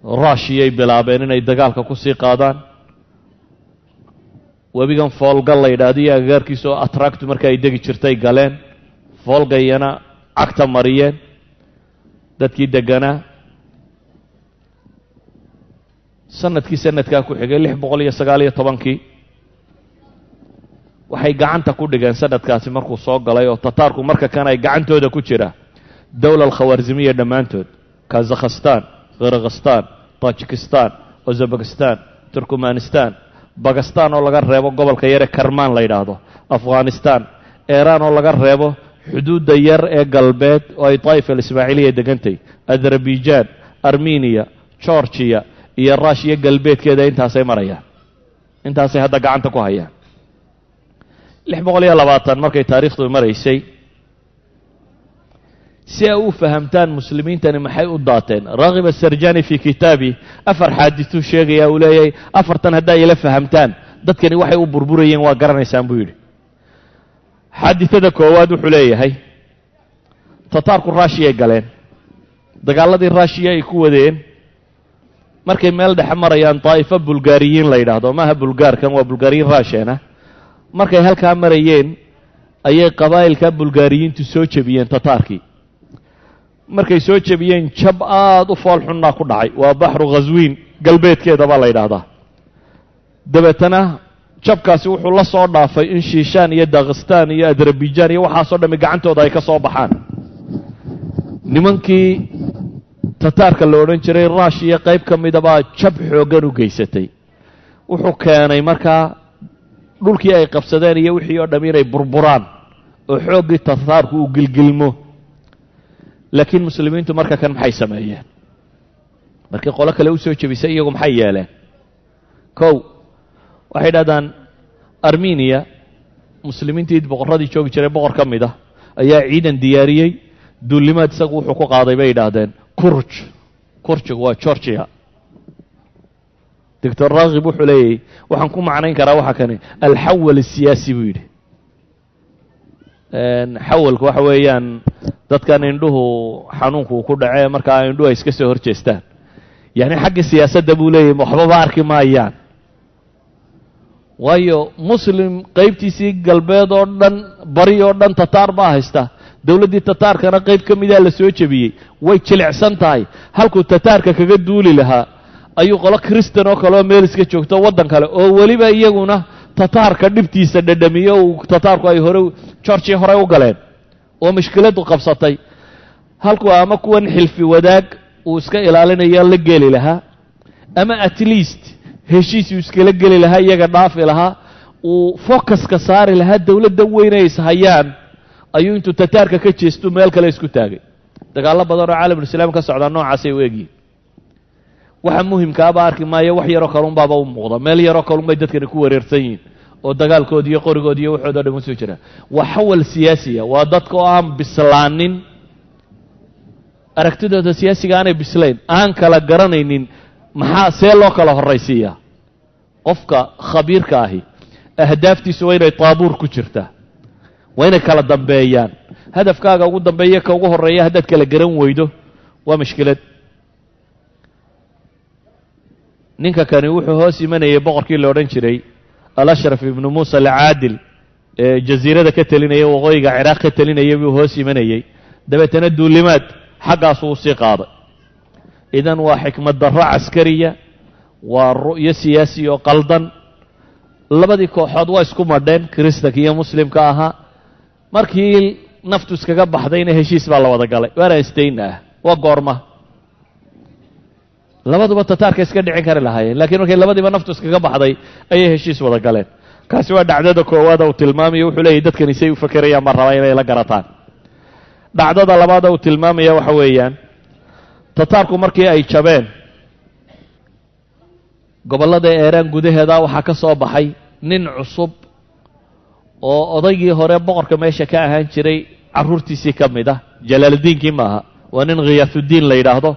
Ruushiyay bilaabeen inay dagaalka ku sii qaadaan. Webigan Foolgal la yidhaahdo iyo agagaarkiisa oo atractu marka ay degi jirtay galeen, Foolgayana cagta mariyeen dadkii degganaa. Sanadkii sanadkaa ku xigay, 619-kii, waxay gacanta ku dhigeen sanadkaasi markuu soo galay oo Tataarku marka kan ay gacantooda ku jira dowla alkhawarzimiya dhammaantood: Kazakhstan, Kirghistan, Tajikistan, Uzbekistan, Turkmanistan, Bakistan oo laga reebo gobolka yare Karmaan la yidhaahdo, Afghanistan, Iiraan oo laga reebo xuduudda yar ee galbeed oo ay Taa'ifa Alismaaciiliya degantay, Azerbaijan, Armeniya, Georgiya iyo Rushiya galbeedkeeda. Intaasay marayaan, intaasay hadda gacanta ku hayaan. 620 markay taariikhdu maraysay, si ay u fahamtaan muslimiintani maxay u daateen, Raghib Asarjani fii kitaabi afar xaadituu sheegaya. Uu leeyahay, afartan haddaa ila fahamtaan, dadkani waxay u burburayeen waa garanaysaan, buu yidhi. Xaadithada koowaad wuxuu leeyahay, Tataarku Rushiyay galeen. Dagaaladii Rushiya ay ku wadeen, markay meel dhexe marayaan, daa'ifo Bulgaariyiin la yidhaahdo, maaha Bulgaarkan, waa Bulgaariyiin Russian ah, markay halkaa marayeen ayay qabaa'ilka Bulgaariyiintu soo jebiyeen Tataarkii. Markay soo jebiyeen, jab aada u fool xunnaa ku dhacay. Waa Baxru Khaswiin galbeedkeeda baa la yidhaahdaa. Dabeetana jabkaasi wuxuu la soo dhaafay in Shiishaan iyo Dakhistaan iyo Azerbaijan iyo waxaasoo dhammi gacantooda ay ka soo baxaan. Nimankii Tataarka la odhan jiray, Rushiya qayb ka midabaa jab xooggan u geysatay. Wuxuu keenay markaa dhulkii ay qabsadeen iyo wixii oo dham inay burburaan oo xooggii Tataarku uu gilgilmo. Laakiin muslimiintu marka kan maxay sameeyeen? Markii qolo kale u soo jebisay, iyagu maxay yeeleen? Kow, waxay dhahdaan Armeniya muslimiintii boqorradii joogi jiray boqor ka mid ah ayaa ciidan diyaariyey. Duulimaad isagu wuxuu ku qaaday, bay yidhaahdeen, Kurj. Kurjigu waa Georgia. Doctor Rakhib wuxuu leeyahy, waxaan ku macnayn karaa waxa kani alxawal asiyaasi, buu yidhi. Xawalku waxa weeyaan dadkan indhuhu xanuunku uu ku dhacee, markaa indhuhu ay iska soo hor jeestaan, yacni xagga siyaasadda, buu leeyahy, waxbaba arki maayaan, waayo muslim qaybtiisii galbeed oo dhan, bari oo dhan Tataar baa haysta. Dowladdii Tataarkana qayb ka midaa la soo jebiyey, way jilicsan tahay. Halkuu Tataarka kaga duuli lahaa ayuu qolo Kristan oo kale oo meel iska joogto, waddan kale oo weliba iyaguna Tataarka dhibtiisa dhadhamiyo, uu Tataarku ay hore Georgia hore u galeen oo mushkiladu qabsatay, halkuu ama kuwan xilfi wadaag uu iska ilaalinayo la geli lahaa, ama at least heshiis uu iskala geli lahaa, iyaga dhaafi lahaa, uu focuska saari lahaa dowladda weyn ay ishayaan, ayuu intuu Tataarka ka jeestu meel kale isku taagay. Dagaallo badan oo caalamulislaam ka socdaa noocaasay u egyihin. Waxa muhimkaaba arki maayo, wax yaroo kalunbaaba u muuqda, meel yaroo kalun bay dadkani ku wareersan yihiin oo dagaalkoodi iyo qorigoodi iyo waxoodo dhan usoo jira. Waa xawal siyaasiya, waa dadka oo aan bislaanin, aragtidooda siyaasiga aanay bislayn, aan kala garanaynin maxaa see loo kala horraysiiyaa. Qofka khabiirka ahi ahdaaftiisu waa inay taabuur ku jirtaa, waa inay kala dambeeyaan. Hadafkaaga ugu dambeeya ka ugu horreeya haddaad kala garan weydo, waa mushkilad. Ninka kani wuxuu hoos imanayay boqorkii la odhan jiray Alashraf Ibnu Muusa Alcaadil ee jasiirada ka telinaya, waqooyiga Ciraaq ka telinayay buu hoos imanayey. Dabeetana duulimaad xaggaasuu usii qaaday. Idan waa xikmad darro caskariya, waa ru'yo siyaasi oo qaldan. Labadii kooxood waa isku madheen, Kiristanka iyo muslimka ahaa. Markii naftu iskaga baxdayna heshiis baa la wada galay, waana istayna ah. Waa goorma labaduba Tataarka iska dhicin kari lahaayeen, lakiin markay labadiiba naftu iskaga baxday ayay heshiis wada galeen. Kaasi waa dhacdada koowaada uu tilmaamayo. Wuxuu leeyahy, dadkani say u fakerayaan baan rabaa inay la garataan. Dhacdada labaada uu tilmaamaya waxa weeyaan Tataarku markii ay jabeen gobollada Eeraan gudaheeda, waxaa ka soo baxay nin cusub oo odaygii hore boqorka meesha ka ahaan jiray carruurtiisii ka mid ah. Jalaaludiinkii maaha, waa nin Khiyaasudiin la yidhaahdo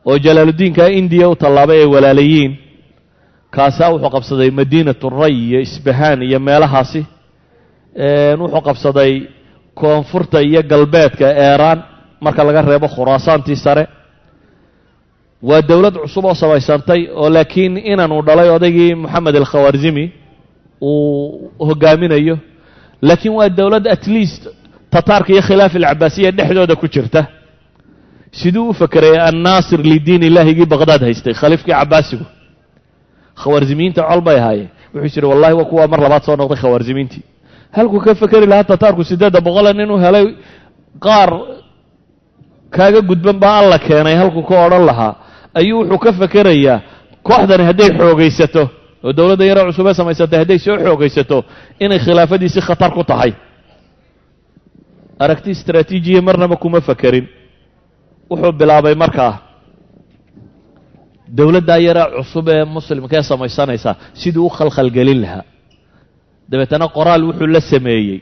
oo Jalaaludiinka Indiya u tallaabay ay walaalayiin. Kaasaa wuxuu qabsaday Madiinatu Ray iyo Isbahaan iyo meelahaasi. Wuxuu qabsaday koonfurta iyo galbeedka Eeraan marka laga reebo Khuraasaantii sare. Waa dowlad cusub oo samaysantay, oo laakiin inanuu dhalay odaygii Moxamed Alkhawarzimi uu hogaaminayo, laakiin waa dowlad at least Tataarka iyo Khilaaf Alcabaasiya dhexdooda ku jirta. Siduu u fekeray Annaasir lidiin illaahigii Baqdaad haystay, khaliifkii Cabaasigu? Khawaarzimiyiinta col bay ahaayeen. Wuxuu jiri, wallahi waa kuwaa mar labaad soo noqday Khawaarzimiintii. Halkuu ka fekeri lahaa Tataarku 800 nin u helay, qaar kaaga gudban baa Alla keenay, halkuu ka odhan lahaa, ayuu wuxuu ka fekerayaa kooxdani hadday xoogaysato oo dowladda yaroo cusubee samaysatay hadday soo xoogaysato inay khilaafadiisi khatar ku tahay. Aragti istraatiijiya marnaba kuma fekerin. Wuxuu bilaabay markaa dowladdaa yaree cusub ee muslimkee samaysanaysaa siduu u khalkhalgelin lahaa. Dabeetana qoraal wuxuu la sameeyey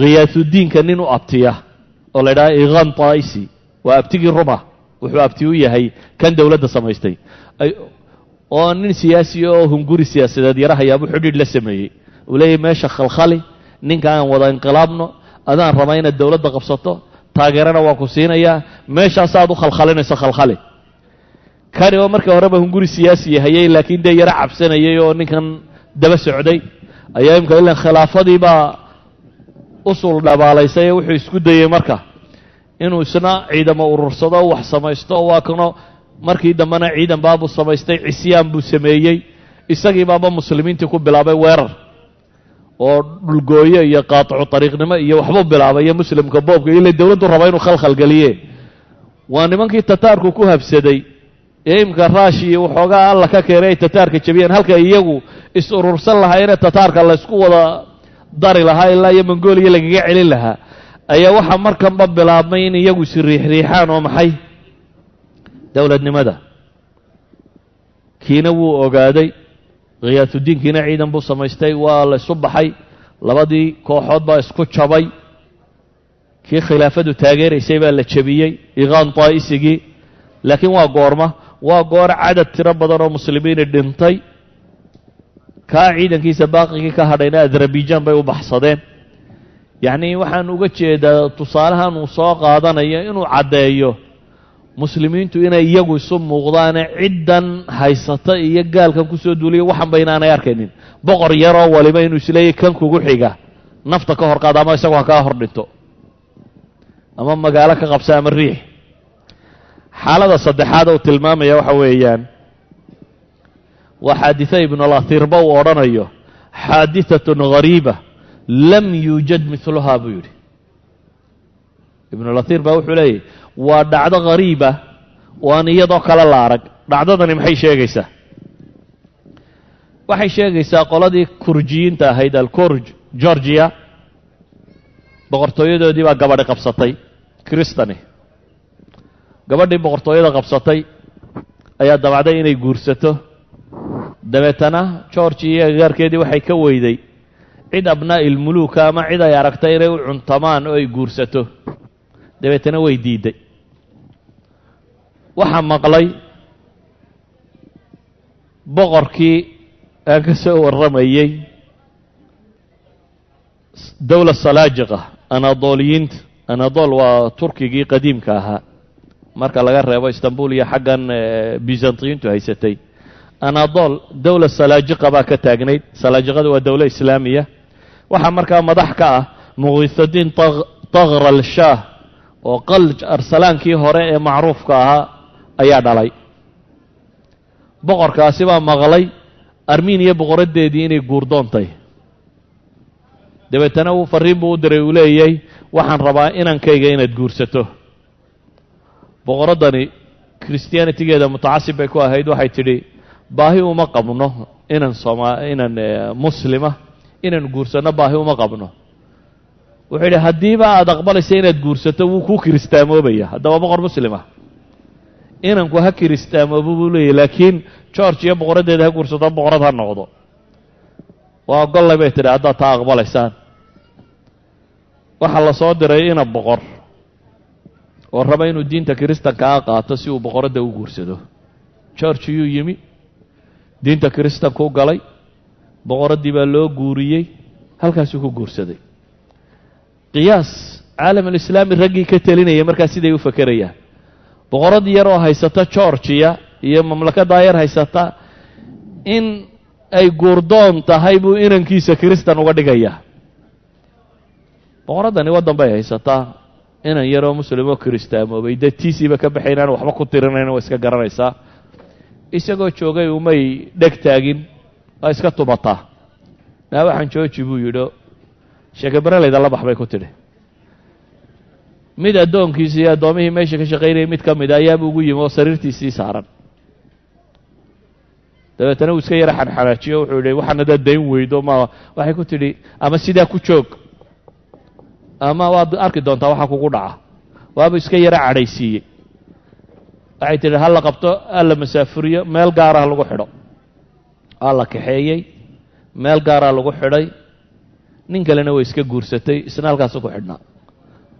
Khiyaasudiinka nin u abtiya oo la idhaha Iqan Taisi. Waa abtigii ruma, wuxuu abti u yahay kan dowladda samaystay, oo nin siyaasi oo hunguri siyaasadeed yarahayaabuu xidhiidh la sameeyey. Uu leeyahy, meesha khalkhali ninka aan wada inqilaabno, adaan rabaa inaad dowladda qabsato, taageerana waan ku siinayaa, meeshaasaad u khalkhalinayso khalkhali. Kani oo markii horeba hunguri siyaasi hayay, laakiin dee yaro cabsanayay oo ninkan daba socday, ayaa imka ilan khilaafadii baa usul dhabaalaysay. Wuxuu isku dayey marka inuu isna ciidamo urursado, wax samaysto. Waa kano markii dambena ciidan baabuu samaystay, cisyaan buu sameeyey. Isagii baaba muslimiintii ku bilaabay weerar oo dhulgooyo iyo qaaticu ariiqnimo iyo waxbuu bilaabay iyo muslimka boobka ila dowladdu raba inuu khalkhalgeliye. Waa nimankii Tataarku ku habsaday ee imka Raashiya waxoogaa Alla ka keenay ay Tataarka jabiyeen. Halka iyagu is urursan lahaayeen, Tataarka laysku wada dari lahaa ilaa iyo Mongoliya lagaga celin lahaa, ayaa waxaa markanba bilaabmay in iyagu is riixriixaan oo maxay dowladnimada. Kiina wuu ogaaday, Khiyaasudiinkiina ciidan buu samaystay, waa la isu baxay, labadii kooxood baa isku jabay. Kii khilaafadu taageeraysay baa la jebiyey, Iqaan Taa'isigii. Laakiin waa goorma? Waa goor cadad tiro badan oo muslimiini dhintay. Kaa ciidankiisa baaqigii ka hadhayna Azerbaijan bay u baxsadeen. Yacnii waxaan uga jeedaa tusaalahan uu soo qaadanayo inuu caddeeyo muslimiintu inay iyagu isu muuqdaane ciddan haysata iyo gaalkan kusoo duuliya waxanba inaanay arkaynin. Boqor yaroo waliba inuu isleeyahy kan kugu xiga nafta ka hor qaada, ama isagoo ha kaa hor dhinto, ama magaalo ka qabsa, ama riix. Xaalada saddexaad uu tilmaamaya waxa weeyaan waa xaaditha Ibnulatiirba uu odhanayo xaadithatun ghariiba lam yuujad miluhaa buu yidhi. Ibnulatiir baa wuxuu leeyahy waa dhacdo ghariiba oo aan iyadoo kale la arag. Dhacdadani maxay sheegaysaa? Waxay sheegaysaa qoladii Kurjiyiinta ahayd, alkurj, Georgia, boqortooyadoodii baa gabadhi qabsatay Kristani. Gabadhii boqortooyada qabsatay ayaa dabacday inay guursato. Dabeetana Georgia iyo agagaarkeedii waxay ka weyday cid abnaa'i lmuluuka ama cid ay aragtay inay u cuntamaan oo ay guursato. Dabeetana way diidday. Waxaa maqlay boqorkii aan ka soo warramayey, dowla Salaajiqa, Anadoliyiinta. Anadol waa Turkigii qadiimka ahaa marka laga reebo Istanbul iyo xaggan Byzantiyiintu haysatay. Anadol dowla Salaajiqa baa ka taagnayd. Salaajiqadu waa dowlo islaamiya. Waxaa markaa madax ka ah Muqiisadiin Tagral Shaah oo Qalj Arsalaankii hore ee macruufka ahaa ayaa dhalay. Boqorkaasi baa maqlay Armeniya boqoraddeedii inay guurdoontay. Dabeetana uu fariin buu u diray, uu leeyay, waxaan rabaa inankayga inaad guursato. Boqoraddani christianitigeeda mutacasib bay ku ahayd. Waxay tidhi, baahi uma qabno inan sooma inan muslima inaan guursanno, baahi uma qabno. Wuxuu yidhi, haddiiba aad aqbalaysa inaad guursato, wuu kuu kiristaamoobaya. Haddaba boqor muslima inanku ha kiristaamoobo buu leeyahy, laakiin Georgiya boqoraddeeda ha guursato, boqorad ha noqdo. Waa ogollay, bay tidhi, haddaad taa aqbalaysaan. Waxaa la soo diray ina boqor oo raba inuu diinta kiristankaa qaato si uu boqoradda u guursado. Georgiyuu yimi, diinta kiristanku galay, boqoraddii baa loo guuriyey, halkaasuu ku guursaday. Qiyaas caalamulislaami raggii ka telinaya markaa siday u fakerayaan: boqorad yar oo haysata Georgiya iyo mamlakaddaa yar haysata in ay guurdoon tahay buu inankiisa kiristan uga dhigayaa. Boqoraddani waddan bay haysataa, inan yaroo muslim oo kiristaamoobay dee tiisiiba ka baxaynaan waxba ku tirinayna, waa iska garanaysaa. Isagoo joogay umay dheg taagin, waa iska tubataa. Naa waxaan jooji, buu yidhi. Sheekabareleyda la bax, bay ku tidhi. Mid addoonkiisi iyo addoomihii meesha ka shaqaynayay mid ka mida ayaaba ugu yimi oo sariirtiisii saaran. Dabeetana uu iska yara xanxanaajiyo, wuxuu yidhi, waxaan hadaad dayn weydo ma. Waxay ku tidhi, ama sidaa ku joog ama waad arki doontaa waxa kugu dhaca. Waaba iska yara cadhaysiiyey. Waxay tidhi, ha la qabto, ha la masaafuriyo, meel gaarah lagu xidho. Waa la kaxeeyey, meel gaaraa lagu xidhay. Nin kalena way iska guursatay, isna halkaasu ku xidhnaa.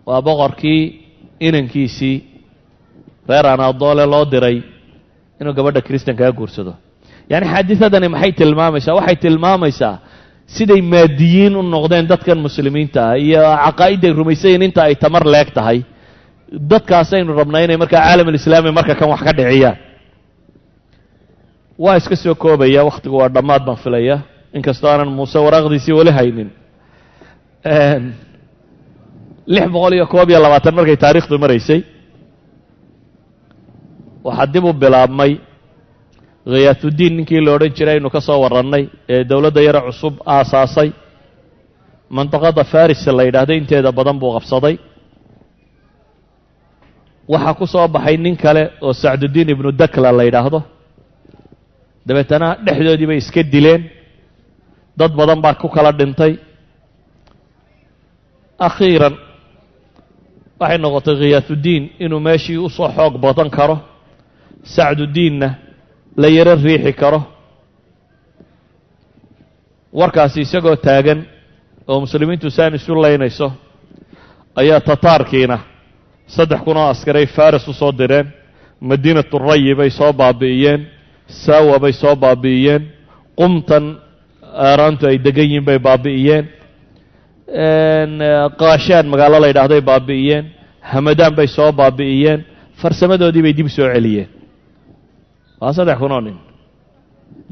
Waa boqorkii inankiisii reer Anadoole loo diray inuu gabadha kristankaa guursado. Yacni xaadisadani maxay tilmaamaysaa? Waxay tilmaamaysaa siday maadiyiin u noqdeen dadkan muslimiinta ah iyo caqaa'idday rumaysayin inta ay tamar leeg tahay. Dadkaasaynu rabnaa inay markaa caalamulislaami marka kan wax ka dhiciyaan. Waa iska soo koobaya, wakhtigu waa dhammaad baan filaya, inkastoo aanan Muuse waraaqdiisii weli haynin. 621 markay taariikhdu maraysay, waxaa dib u bilaabmay Khiyaatuddiin, ninkii la odhan jiray aynu ka soo warrannay ee dowladda yare cusub aasaasay. Mandaqada Faris la yidhaahdo inteeda badan buu qabsaday. Waxaa ku soo baxay nin kale oo Sacduddiin ibnu Dakla la yidhaahdo. Dabeetana dhexdoodii bay iska dileen, dad badan baa ku kala dhintay. Akhiiran waxay noqotay Khiyaatuddiin inuu meeshii u soo xoog badan karo, Sacduddiinna la yaro riixi karo. Warkaasi isagoo taagan oo muslimiintu saan isu laynayso ayaa Tataarkiina 3000 oo askaray Faris u soo direen. Madiinatu Rayi bay soo baabi'iyeen, Saawa bay soo baabi'iyeen, Qumtan Aaraantu ay degan yihiin bay baabi'iyeen, Qaashaan magaalo la yidhahday baabi'iyeen, Hamadaan bay soo baabi'iyeen. Farsamadoodii bay dib soo celiyeen. Waa 3000 oo nin.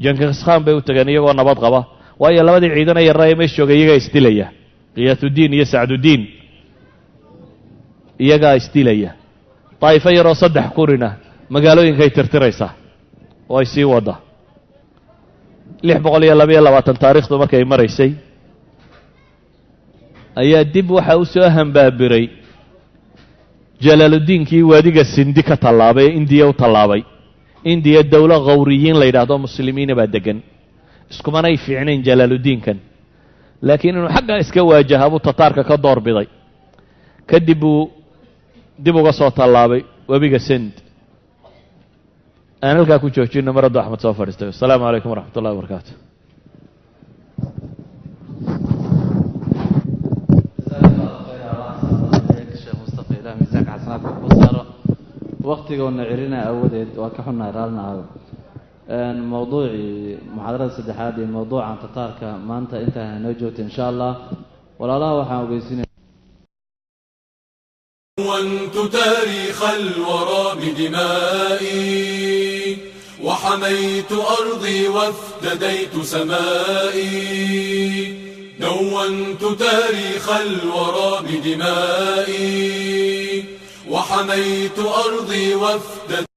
Jankiskhan bay u tageen iyagoo nabad qaba, waayo labadii ciidana yarraa ee meesha joogay iyagaa isdilaya. Khiyaatuddiin iyo Sacduddiin iyagaa isdilaya, daa'ifo yaroo 3000-ina magaalooyinkay tirtiraysaa oo ay sii wadda. 622 taariikhdu markay maraysay ayaa dib waxa u soo hambaabiray Jalaaluddiinkii waadiga Sindi ka tallaabay ee Indiya u tallaabay. Indiya dowlo khawriyiin la yidhaahdo muslimiina baa degan, iskumanay fiicnayn Jalaaluddiinkan, laakiin inuu xaggaa iska waajaha buu Tataarka ka door biday. Kadib buu dib uga soo tallaabay webiga Sind. Aan halkaa ku joojino mar hadduu Axmed soo fadhiistay. Wasalaamu calaykum waraxmat ullahi wabarakaatu. Sheekh Mustafa, Ilaah miisaanka xasanaadka ku saaro. Waktigoona celina awadeed waa ka xunnahay, raallina aado. Mawduucii muxaadarada saddexaad iyo mawduucan Tataarka maanta intaan noo joogta, insha Allah. Walaalaha waxaan ogeysinaya دونت تاريخ الورى بدمائي، وحميت أرضي وافتديت سمائي. دونت تاريخ الورى بدمائي، وحميت أرضي وافتديت